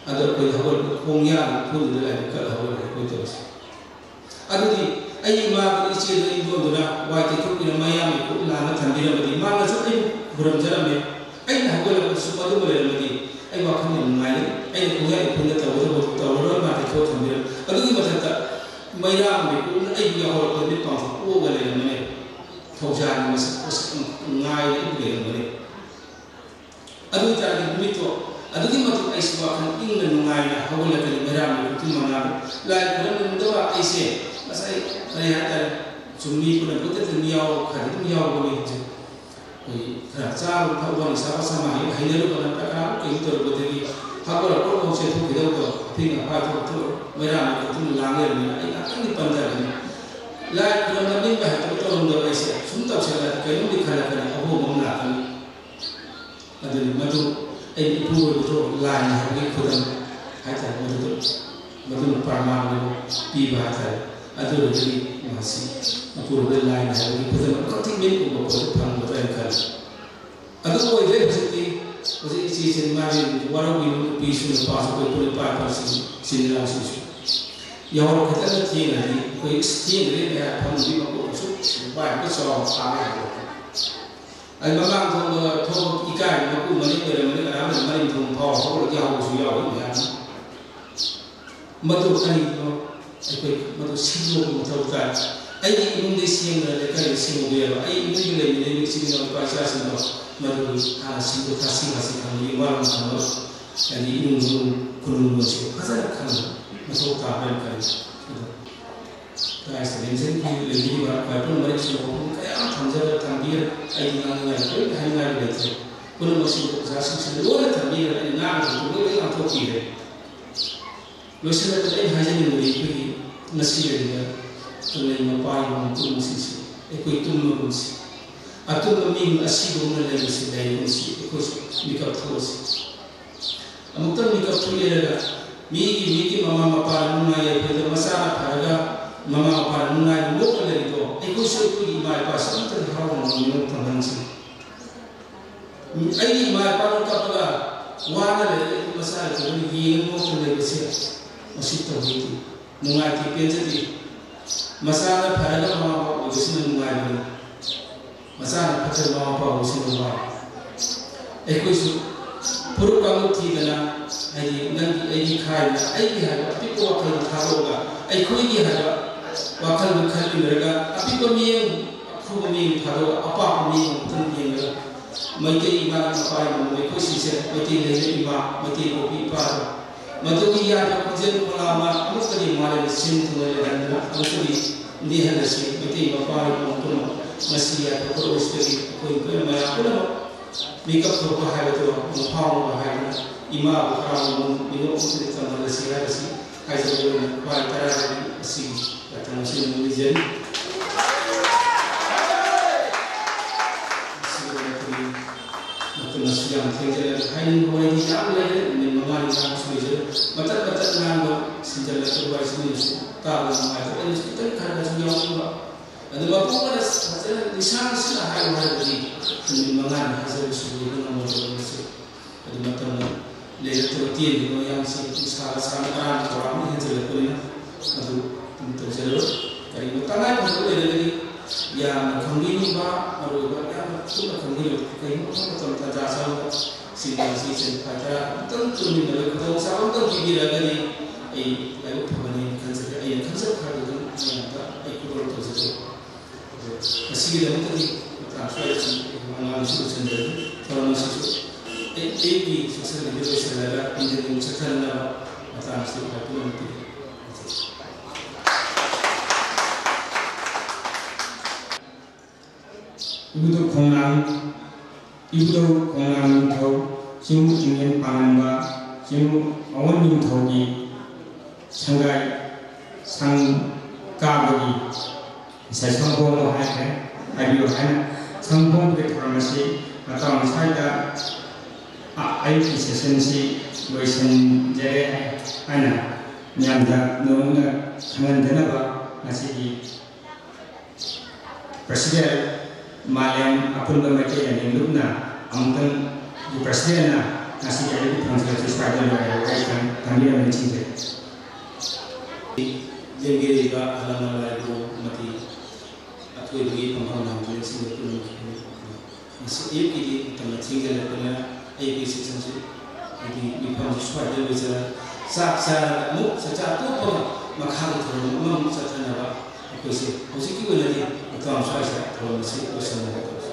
ꯑꯗꯣ ꯑꯩꯈꯣꯏ ꯍꯧꯒꯠꯄ ꯈꯣꯡꯌꯥꯒꯤ ꯎꯐꯨꯜꯗꯨꯗ ꯂꯥꯏꯕꯛ ꯀꯠ ꯍꯧꯒꯠꯂꯦ ꯑꯩꯈꯣꯏ ꯇꯧꯔꯤꯁꯦ꯫ ꯑꯗꯨꯗꯤ ꯑꯩ ꯏꯃꯥꯗꯨ ꯏꯆꯦꯗꯨ ꯏꯟꯗꯣꯟꯗꯨꯅ ꯋꯥꯏ ꯇꯩꯊꯣꯛꯄꯤꯔꯝ ꯃꯌꯥꯝꯒꯤ ꯈꯨꯠ ꯂꯥꯡꯅ ꯊꯝꯕꯤꯔꯝꯃꯗꯤ ꯃꯥꯅꯁꯨ ꯑꯩꯕꯨ ꯈꯨꯔꯝꯖꯔꯝꯃꯦ꯫ ꯑꯩꯅ ꯍꯧꯒꯠꯂꯛꯄꯗꯁꯨ ꯃꯗꯨꯃ ꯂꯩꯔꯝꯃꯗꯤ ꯑꯩ ꯋꯥꯈꯜ ꯌꯥꯝ ꯅꯨꯡꯉꯥꯏꯔꯦ꯫ ꯑꯩꯅ ꯈꯣꯡꯌꯥ ꯏꯈꯨꯜꯗ ꯇꯧꯒꯗꯕꯗꯨ ꯇꯧꯔꯔꯣꯏ, ꯃꯥ ꯇꯩꯊꯣꯛ ꯊꯝꯕꯤꯔꯝꯃꯦ꯫ ꯑꯗꯨꯒꯤ ꯃꯊꯛꯇ ꯃꯩꯔꯥ ꯃꯩꯀꯨꯞꯅ ꯑꯩꯕꯨ ꯌꯥꯍꯧꯔꯛꯄꯗ ꯃꯤꯠ ꯄꯥꯡꯊꯣꯛ ꯄꯣꯛꯑꯒ ꯂꯩꯔꯝꯕꯅꯦ꯫ ꯊꯧꯖꯥꯜꯒꯤ ꯃꯁꯛ ꯃꯁꯛ ꯉꯥꯏꯅ ꯑꯩꯕꯨ ꯂꯩꯔꯝꯕꯅꯦ꯫ ꯑꯗꯨ ꯑꯣꯏꯇꯥꯔꯗꯤ ꯅꯨꯃꯤꯠꯇꯣ ꯑꯗꯨꯛꯀꯤ ꯃꯇꯤꯛ ꯑꯩꯁꯨ ꯋꯥꯈꯜ ꯏꯪꯅ ꯅꯨꯡꯉꯥꯏꯅ ꯍꯧꯒꯠꯂꯛꯀꯅꯤ꯫ ꯃꯩꯔꯥ ꯃꯩꯀꯨꯞꯇꯨ ꯃꯉꯥꯜ ꯂꯥꯏ ꯈꯨꯔꯨꯝꯅꯤꯡꯗꯕ ꯑꯩꯁꯦ ꯉꯁꯥꯏ ꯀꯔꯤ ꯍꯥꯏꯇꯥꯔꯦ, ꯁꯨꯝ ꯃꯤ ꯄꯨꯝꯅꯃꯛꯇ ꯑꯗꯨꯝ ꯌꯥꯎ-, ꯈꯔꯗꯤ ꯑꯗꯨꯝ ꯌꯥꯎꯕꯅꯤ ꯍꯧꯖꯤꯛ꯫ ꯑꯩꯈꯣꯏ ꯈꯔ ꯆꯥꯕ ꯊꯛꯄ ꯅꯤꯁꯥ ꯄꯁꯥ ꯃꯥ ꯍꯦꯛ ꯍꯩꯅꯔꯨꯕ ꯅꯠꯇ꯭ꯔꯒ ꯀꯩꯅꯣ ꯇꯧꯔꯨꯕꯗꯒꯤ ꯍꯧꯒꯠꯂꯛꯄ ꯐꯥꯎ ꯆꯦꯟꯊꯣꯛꯈꯤꯗꯧꯕꯗꯣ ꯑꯊꯤꯡ ꯑꯈꯥꯏ ꯊꯣꯛ ꯊꯣꯛ ꯃꯩꯔꯥ ꯃꯩꯀꯨꯞꯇꯨꯅ ꯂꯥꯡ ꯂꯩꯔꯕꯅꯤꯅ ꯑꯩ ꯉꯥꯛꯇꯪꯗꯤ ꯄꯟꯊꯒꯅꯤ꯫ ꯂꯥꯏ ꯈꯨꯔꯨꯝꯅꯤꯡꯕ ꯍꯦꯛꯇ ꯇꯧꯔꯝꯗꯕ ꯑꯩꯁꯦ ꯁꯨꯝ ꯇꯧꯁꯜꯂꯛꯑꯗꯤ ꯀꯩꯅꯣꯝꯗꯤ ꯈꯜꯂꯛꯀꯅꯤ, ꯑꯍꯣꯡꯕ ꯑꯃ ꯂꯥꯛꯀꯅꯤ꯫ ꯑꯗꯨꯅꯤ ꯃꯗꯨ ꯑꯩ ꯏꯄꯨꯔꯣꯏꯕꯗꯣ ꯂꯥꯏꯅꯤ ꯍꯥꯏꯕꯒꯤ ꯈꯨꯗꯝ ꯍꯥꯏꯇꯥꯔꯦ꯫ ꯃꯗꯨꯗ, ꯃꯗꯨꯅ ꯄ꯭ꯔꯃꯥꯟ ꯑꯣꯏꯅ ꯄꯤꯕ ꯍꯥꯏꯇꯥꯔꯦ꯫ ꯑꯗꯨ ꯑꯣꯏꯔꯒꯗꯤ ꯃꯁꯤ ꯏꯄꯨꯔꯣꯏꯕ ꯂꯥꯏꯅꯤ ꯍꯥꯏꯕꯒꯤ ꯈꯨꯗꯝ ꯑꯗꯨꯛꯀꯤ ꯃꯇꯤꯛ ꯃꯤꯠ ꯎꯕ ꯄꯣꯠꯇ ꯐꯪꯒꯗ꯭ꯔꯥ ꯍꯥꯏꯅ ꯈꯜꯂꯤ꯫ ꯑꯗꯨ ꯑꯣꯏꯗ꯭ꯔꯦ ꯍꯧꯖꯤꯛꯇꯤ꯫ ꯍꯧꯖꯤꯛ ꯏꯆꯦꯁꯤ ꯃꯥꯒꯤ ꯋꯥꯔꯧꯕꯤꯅꯨ, ꯅꯨꯄꯤꯁꯨ ꯅꯨꯄꯥꯁꯨ ꯑꯩꯈꯣꯏ ꯄꯨꯟꯅ ꯄꯥꯏ ꯄꯥꯏꯁꯤ ꯁꯤꯅꯤꯔꯥꯁꯤꯁꯨ꯫ ꯌꯥꯍꯧꯔꯛꯄ ꯈꯤꯇꯪ ꯊꯦꯡꯉꯗꯤ ꯑꯩꯈꯣꯏ ꯊꯦꯡꯗ꯭ꯔꯦ ꯀꯌꯥ ꯐꯝꯃꯨꯕꯤ ꯃꯀꯣꯛ ꯑꯁꯨꯛ ꯋꯥꯏ ꯑꯃꯨꯛꯀ ꯆꯥꯎꯅ ꯊꯥꯡꯉꯦ ꯍꯥꯏꯕ꯫ ꯑꯩ ꯃꯃꯥꯡ ꯊꯣꯡꯗ ꯊꯣꯛ ꯏꯀꯥꯏ ꯃꯀꯨ ꯃꯅꯤꯡ ꯑꯣꯏꯔꯝꯃꯅꯤ, ꯀꯅꯥꯝꯅ ꯃꯅꯤꯡ ꯊꯣꯡ ꯐꯥꯎ ꯍꯧꯔꯒ ꯌꯥꯍꯧꯕꯁꯨ ꯌꯥꯎꯏ ꯃꯌꯥꯝ꯫ ꯃꯗꯨ ꯀꯔꯤꯒꯤꯅꯣ? ꯑꯩꯈꯣꯏ ꯃꯗꯨ ꯁꯤꯟꯗꯣꯛꯄ ꯃꯊꯧ ꯇꯥꯏ꯫ ꯑꯩꯒꯤ ꯏꯃꯨꯡꯗꯒꯤ ꯁꯦꯝꯗꯅ ꯂꯩꯀꯥꯏꯗ ꯁꯦꯝꯍꯧꯕ ꯌꯥꯕ, ꯑꯩ ꯏꯃꯨꯡꯗ ꯂꯩꯃꯤꯟꯅꯔꯤꯕ ꯏꯆꯤꯜ ꯏꯅꯥꯎ ꯅꯨꯄꯥ ꯏꯆꯥꯁꯤꯡꯗꯣ ꯃꯗꯨ ꯍꯥꯟꯅ ꯁꯤꯟꯗꯣꯛ ꯊꯥꯁꯤꯡ ꯑꯁꯤ ꯈꯪꯕꯒꯤ ꯋꯥꯔꯝ ꯈꯪꯕ, ꯍꯥꯏꯗꯤ ꯏꯃꯨꯡ ꯃꯅꯨꯡ ꯈꯨꯅꯨꯡ ꯂꯣꯟꯁꯤꯡ ꯐꯖꯅ ꯈꯪꯕ ꯃꯊꯧ ꯇꯥꯕ꯭ꯔꯥ ꯍꯥꯏꯅ ꯈꯜꯂꯤ꯫ ꯑꯗꯣ ꯂꯥꯏꯁ ꯂꯦꯡꯖꯟꯒꯤ ꯂꯩꯕꯤꯔꯤꯕ ꯕꯥꯏꯕꯜ ꯃꯔꯤꯛꯁꯤꯡ ꯋꯥꯐꯝ ꯀꯌꯥ ꯑꯃ ꯊꯝꯖꯔ ꯊꯝꯕꯤꯔ ꯑꯩꯗꯤ ꯉꯥꯡꯅꯤꯡꯉꯥꯏ ꯀꯔꯤꯝꯇ ꯍꯥꯏꯅꯤꯡꯉꯥꯏ ꯂꯩꯇ꯭ꯔꯦ꯫ ꯄꯨꯝꯅꯃꯛꯁꯤꯡꯗꯨ ꯑꯣꯖꯥꯁꯤꯡꯁꯤꯅ ꯂꯣꯏꯅ ꯊꯝꯕꯤꯔ ꯑꯩꯅ ꯉꯥꯡꯕꯁꯤꯡꯗꯨ ꯂꯣꯏꯅ ꯉꯥꯡꯊꯣꯛꯄꯤꯔꯦ꯫ ꯂꯣꯏꯁꯤꯜꯂꯛꯄꯗ ꯑꯩꯅ ꯍꯥꯏꯖꯅꯤꯡꯕꯗꯤ ꯑꯩꯈꯣꯏꯒꯤ ꯉꯁꯤ ꯂꯩꯔꯤꯕ ꯀꯪꯂꯩ ꯃꯄꯥ ꯏꯃꯨꯡ ꯄꯨꯝꯅꯃꯛꯁꯤꯡꯁꯤ ꯑꯩꯈꯣꯏ ꯇꯨꯝꯃꯒꯨꯝꯁꯤ꯫ ꯑꯇꯨꯝꯕ ꯃꯤ ꯑꯁꯤꯒꯨꯝꯅ ꯂꯩꯕꯁꯤ ꯂꯩꯔꯒꯨꯝꯁꯤ꯫ ꯑꯩꯈꯣꯏꯁꯨ ꯃꯤꯀꯞ ꯊꯣꯛꯑꯁꯤ꯫ ꯑꯃꯨꯛꯇꯪ ꯃꯤꯀꯞ ꯊꯣꯛꯑꯦꯔꯒ ꯃꯤꯒꯤ, ꯃꯤꯒꯤ ꯃꯃꯥ ꯃꯄꯥꯅ ꯅꯨꯡꯉꯥꯏ ꯌꯥꯏꯐꯗ ꯃꯆꯥꯅ ꯐꯔꯒ ꯃꯃꯥ ꯃꯄꯥꯅ ꯅꯨꯡꯉꯥꯏꯅ ꯅꯣꯛꯅ ꯂꯩꯔꯤꯗꯣ ꯑꯩꯈꯣꯏꯁꯨ ꯑꯩꯈꯣꯏꯒꯤ ꯏꯃꯥ ꯏꯄꯥꯁꯤ ꯑꯃꯠꯇꯗꯤ ꯍꯔꯥꯎꯅ ꯃꯤꯅꯣꯛ ꯇꯝꯍꯟꯁꯤ꯫ ꯑꯩꯒꯤ ꯏꯃꯥ ꯏꯄꯥꯅ ꯀꯞꯄꯒ ꯋꯥꯅ ꯂꯩꯔꯒ ꯑꯩꯒꯤ ꯃꯆꯥ ꯑꯩꯈꯣꯏꯅ ꯌꯦꯡꯉ ꯅꯣꯛꯇꯅ ꯂꯩꯕꯁꯦ ꯃꯁꯤ ꯇꯧꯍꯩꯗꯦ꯫ ꯅꯨꯡꯉꯥꯏꯇꯦ, ꯄꯦꯟꯖꯗꯦ꯫ ꯃꯆꯥꯅ ꯐꯔꯒ ꯃꯃꯥ ꯃꯄꯥ ꯑꯣꯏꯕꯁꯤꯅ ꯅꯨꯡꯉꯥꯏꯕꯅꯤ꯫ ꯃꯆꯥꯅ ꯐꯠꯇꯕ ꯃꯃꯥ ꯃꯄꯥ ꯑꯣꯏꯕꯁꯤꯅ ꯋꯥꯏ꯫ ꯑꯩꯈꯣꯏꯁꯨ ꯐꯨꯔꯨꯞ ꯀꯥꯡꯂꯨꯞ ꯊꯤꯗꯅ, ꯍꯥꯏꯗꯤ ꯅꯪꯒꯤ ꯑꯩꯒꯤ ꯈꯥꯏꯗꯅ, ꯑꯩꯒꯤ ꯍꯥꯏꯕ ꯑꯄꯤꯛꯄ ꯋꯥꯈꯜꯗꯨ ꯊꯥꯗꯣꯛꯑꯒ, ꯑꯩꯈꯣꯏꯒꯤ ꯍꯥꯏꯕ ꯋꯥꯈꯜꯗꯨ ꯈꯟꯃꯤꯟꯅꯔꯒ, ꯑꯄꯤꯛꯄ ꯃꯤꯠꯌꯦꯡ, ꯑꯈꯨꯕ ꯃꯤꯠꯌꯦꯡ ꯊꯥꯗꯣꯛꯑꯒ, ꯑꯄꯥꯛꯄ ꯃꯤꯠꯌꯦꯡ ꯑꯃꯈꯛꯇꯪ ꯌꯦꯡꯂꯒ, ꯃꯩꯇꯩ ꯏꯃꯥ ꯏꯄꯥ ꯏꯃꯨꯡ ꯑꯩꯈꯣꯏ ꯁꯤꯁꯦ, ꯃꯩꯇꯩ ꯂꯩꯔꯛ ꯏꯃꯥ, ꯃꯩꯇꯩ ꯄꯣꯛꯄꯤ ꯏꯄꯥꯗꯣ, ꯃꯗꯨꯒꯤ ꯌꯥꯝꯅ ꯈꯣꯟꯖꯦꯜ ꯃꯅꯥ ꯑꯃ ꯑꯃꯨꯛꯇꯗꯤ ꯃꯥꯂꯦꯝ ꯁꯤꯟ ꯊꯨꯡꯅ ꯂꯩꯍꯟꯗꯨꯅ ꯑꯃꯨꯛꯇꯗꯤ ꯅꯤꯍꯜꯂꯁꯤ꯫ ꯃꯩꯇꯩ ꯃꯄꯥ ꯏꯄꯨ ꯄꯨꯝꯅꯃꯛ ꯉꯁꯤ ꯌꯥꯏꯐ ꯄꯣꯠꯂꯣꯏꯁꯤꯗꯒꯤ ꯑꯩꯈꯣꯏ ꯄꯨꯝꯅꯃꯛ ꯃꯌꯥꯝ ꯄꯨꯝꯅꯃꯛ ꯃꯤꯀꯞ ꯊꯣꯛꯄ ꯍꯥꯏꯕꯗꯨ ꯃꯐꯥꯎꯅꯕ ꯍꯥꯏꯗꯨꯅ ꯏꯃꯥꯕꯨ ꯍꯔꯥꯎꯕ ꯃꯤꯅꯣꯛ ꯑꯃꯇꯗꯤ ꯇꯝꯍꯜꯂꯁꯤ ꯍꯥꯏꯕꯁꯤ ꯍꯥꯏꯖꯕ ꯑꯣꯏꯅ ꯈ꯭ꯋꯥꯏ ꯇꯔꯥꯏꯕꯒꯤ ꯑꯁꯤꯒꯤ ꯃꯇꯝ ꯑꯁꯤꯗ ꯅꯤꯖꯔꯤ꯫ ꯃꯁꯤꯒꯤ ꯑꯣꯏꯅ ꯑꯩꯈꯣꯏꯒꯤ ꯃꯇꯝ ꯑꯁꯤ ꯌꯥꯝ ꯊꯦꯡꯖꯔꯦ꯫ ꯍꯥꯏꯅꯤꯡꯕ ꯋꯥꯔꯤꯗꯤ ꯌꯥꯝ ꯂꯩꯔꯦ, ꯅꯨꯃꯤꯠ ꯃꯉꯥꯅꯤ ꯉꯥꯡꯕꯁꯨ ꯂꯩꯖꯔꯦ꯫ ꯃꯇꯠ ꯃꯇꯠ ꯉꯥꯡꯕ ꯁꯤꯟꯖꯜꯂꯛꯄ ꯋꯥꯔꯤꯁꯤꯅꯁꯨ ꯇꯥꯕ ꯅꯨꯡꯉꯥꯏꯇꯦ꯫ ꯑꯩꯅꯁꯨ ꯈꯤꯇꯪ ꯈꯔ ꯈꯔꯁꯨ ꯌꯥꯎꯅꯤꯡꯕ꯫ ꯑꯗꯨ ꯃꯄꯨꯡ ꯑꯣꯏꯅ ꯐꯖꯅ ꯂꯤꯁꯥꯡ ꯁꯤꯠꯅ ꯍꯥꯏꯌꯨ ꯍꯥꯏꯔꯕꯗꯤ ꯅꯨꯃꯤꯠ ꯃꯉꯥꯅꯤ ꯍꯥꯏꯖꯕꯁꯨ ꯂꯣꯏꯕ ꯉꯝꯃꯣꯏꯗꯕ ꯃꯁꯤ꯫ ꯑꯗꯨ ꯃꯇꯝꯗ ꯂꯩꯔꯛꯇꯕ ꯇꯦꯟꯈꯤꯕ ꯃꯌꯥꯝꯁꯤ ꯅꯨꯡꯁꯥꯒ ꯁꯥꯅ ꯑꯔꯥꯡꯕ ꯊꯧꯔꯥꯡꯅ ꯍꯦꯟꯖꯜꯂꯛꯄꯅꯤꯅ ꯑꯗꯨ ꯑꯗꯨꯝ ꯇꯧꯖꯔꯔꯣꯏ꯫ ꯀꯔꯤꯒꯨꯝꯕ ꯇꯉꯥꯏ ꯐꯗꯕ ꯑꯣꯏꯔꯒꯗꯤ ꯌꯥꯝꯅ ꯈꯪꯕꯤꯅꯤꯡꯕ, ꯃꯔꯨꯑꯣꯏꯕ ꯌꯥꯝꯅ ꯀꯨꯞꯅ ꯈꯪꯕꯤꯅꯤꯡꯕ, ꯀꯔꯤꯒꯨꯝꯕ ꯃꯇꯝ ꯇꯥꯟꯖꯥ ꯆꯥꯕꯗ ꯁꯤꯒꯤ ꯃꯁꯤ ꯏꯆꯟ ꯈ꯭ꯋꯥꯏ ꯇꯔꯥ ꯑꯃꯨꯛꯇꯪ ꯄꯨꯟꯃꯤꯟꯅꯕꯒꯤ ꯈꯨꯗꯣꯡꯆꯥꯕ ꯑꯃꯇꯪ ꯄꯤꯕꯤꯔꯛꯑꯒꯗꯤ ꯑꯩ ꯂꯥꯏꯕꯛ ꯐꯒꯅꯤ ꯈꯟꯖꯩ꯫ ꯑꯩꯅ ꯈꯟꯖꯕ ꯍꯥꯏꯕꯗꯨ ꯃꯌꯥꯝꯗ ꯑꯩ ꯈꯨꯗꯣꯜ ꯇꯧꯖꯒꯦ꯫ ꯑꯗꯣ ꯉꯁꯤꯒꯤꯗꯃꯛꯇꯗꯤ ꯃꯇꯥꯡ ꯁ꯭ꯋꯥꯏꯗ ꯁꯨꯝ ꯃꯉꯥꯡ ꯑꯁꯤ ꯂꯣꯏꯁꯤꯟꯖꯔꯒꯦ꯫ ꯊꯧꯔꯝ ꯑꯁꯤꯁꯨ ꯑꯩ ꯑꯌꯨꯛꯀꯤ social media ꯂꯣꯏꯁꯤꯜꯂꯒ ꯅꯨꯡꯊꯤꯜꯒꯤ ꯆꯠꯊꯅꯅꯕ ꯃꯇꯥꯡ ꯑꯁꯤ ꯍꯥꯏꯕꯤꯔꯝꯃꯤ꯫ ꯏꯕꯨꯙꯧ ꯈꯣꯡꯅꯥꯡ, ꯏꯕꯨꯙꯧ ꯈꯣꯡꯅꯥꯡ ꯅꯤꯡꯊꯧ, ꯆꯤꯡꯃꯨ ꯆꯤꯡꯂꯦꯟ ꯄꯥꯡꯉꯟꯕ, ꯆꯤꯡꯃꯨ ꯑꯋꯣꯟ ꯅꯤꯡꯊꯧꯒꯤ ꯁꯪꯒꯥꯏ ꯁꯪ ꯀꯥꯕꯒꯤ ꯉꯁꯥꯏ ꯁꯪꯒꯣꯝ ꯍꯥꯏꯈ꯭ꯔꯦ, ꯍꯥꯏꯕꯤꯌꯨ ꯍꯥꯏꯅ ꯁꯪꯒꯣꯝꯒꯤ ꯊꯧꯔꯝ ꯑꯁꯤ ꯃꯇꯥꯡ ꯁ꯭ꯋꯥꯏꯗ ꯑ-, ꯑꯌꯨꯛꯀꯤ session ꯁꯤ ꯂꯣꯏꯁꯤꯟꯖꯔꯦ ꯍꯥꯏꯅ ꯃꯌꯥꯝꯗ ꯅꯧꯅ ꯈꯪꯍꯟꯖꯅꯕ ꯉꯁꯤꯒꯤ President, ꯃꯥꯂꯦꯝ ꯑꯄꯨꯟꯕ ꯃꯩꯇꯩ ꯂꯝꯗꯝ ꯂꯨꯞꯅ ꯑꯃꯨꯛꯇꯪ President ꯅ ꯉꯁꯤꯒꯤ ꯑꯌꯨꯛꯀꯤ ꯐꯝꯁꯤꯜ ꯑꯁꯤ ꯁ꯭ꯋꯥꯏꯗ ꯂꯣꯏꯔꯦ꯫ ꯑꯩ ꯊꯝ-, ꯊꯝꯕꯤꯔꯝꯅ ꯅꯤꯡꯁꯤꯡꯖꯔꯤ꯫ ꯂꯦꯡꯕꯤꯔꯤꯕ ꯑꯍꯜ ꯂꯃꯟ ꯂꯥꯏꯕꯨ ꯑꯃꯗꯤ ꯑꯊꯣꯏꯕꯒꯤ ꯐꯝꯐꯝ ꯂꯥꯡꯐꯝꯁꯤꯡꯗ ꯄꯨꯝꯅꯃꯛ ꯉꯁꯤ ꯑꯌꯨꯛꯀꯤꯗꯤ ꯃꯇꯝꯅ ꯊꯦꯡꯖꯤꯜꯂꯛꯄꯅ ꯑꯩꯒꯤ ꯁꯦꯁꯟꯁꯤ ꯍꯥꯏꯗꯤ ꯃꯤꯐꯝꯁꯤ ꯁ꯭ꯋꯥꯏꯗ ꯂꯣꯏꯖꯔꯒ ꯆꯥꯛ ꯆꯥꯔꯒ ꯑꯃꯨꯛ ꯆꯥꯛꯆꯥ ꯇꯣꯛꯄꯒ ꯃꯈꯥꯒꯤ ꯊꯧꯔꯝ ꯑꯃꯃꯨꯛ ꯆꯠꯊꯅꯕ ꯑꯩꯈꯣꯏꯁꯦ ꯍꯧꯖꯤꯛꯀꯤ ꯑꯣꯏꯅꯗꯤ ꯃꯇꯝ ꯁ꯭ꯋꯥꯏꯁꯤꯗ ꯊꯧꯔꯝ ꯑꯁꯤ ꯂꯣꯏꯁꯤꯟꯅꯕ ꯇꯧꯁꯤ꯫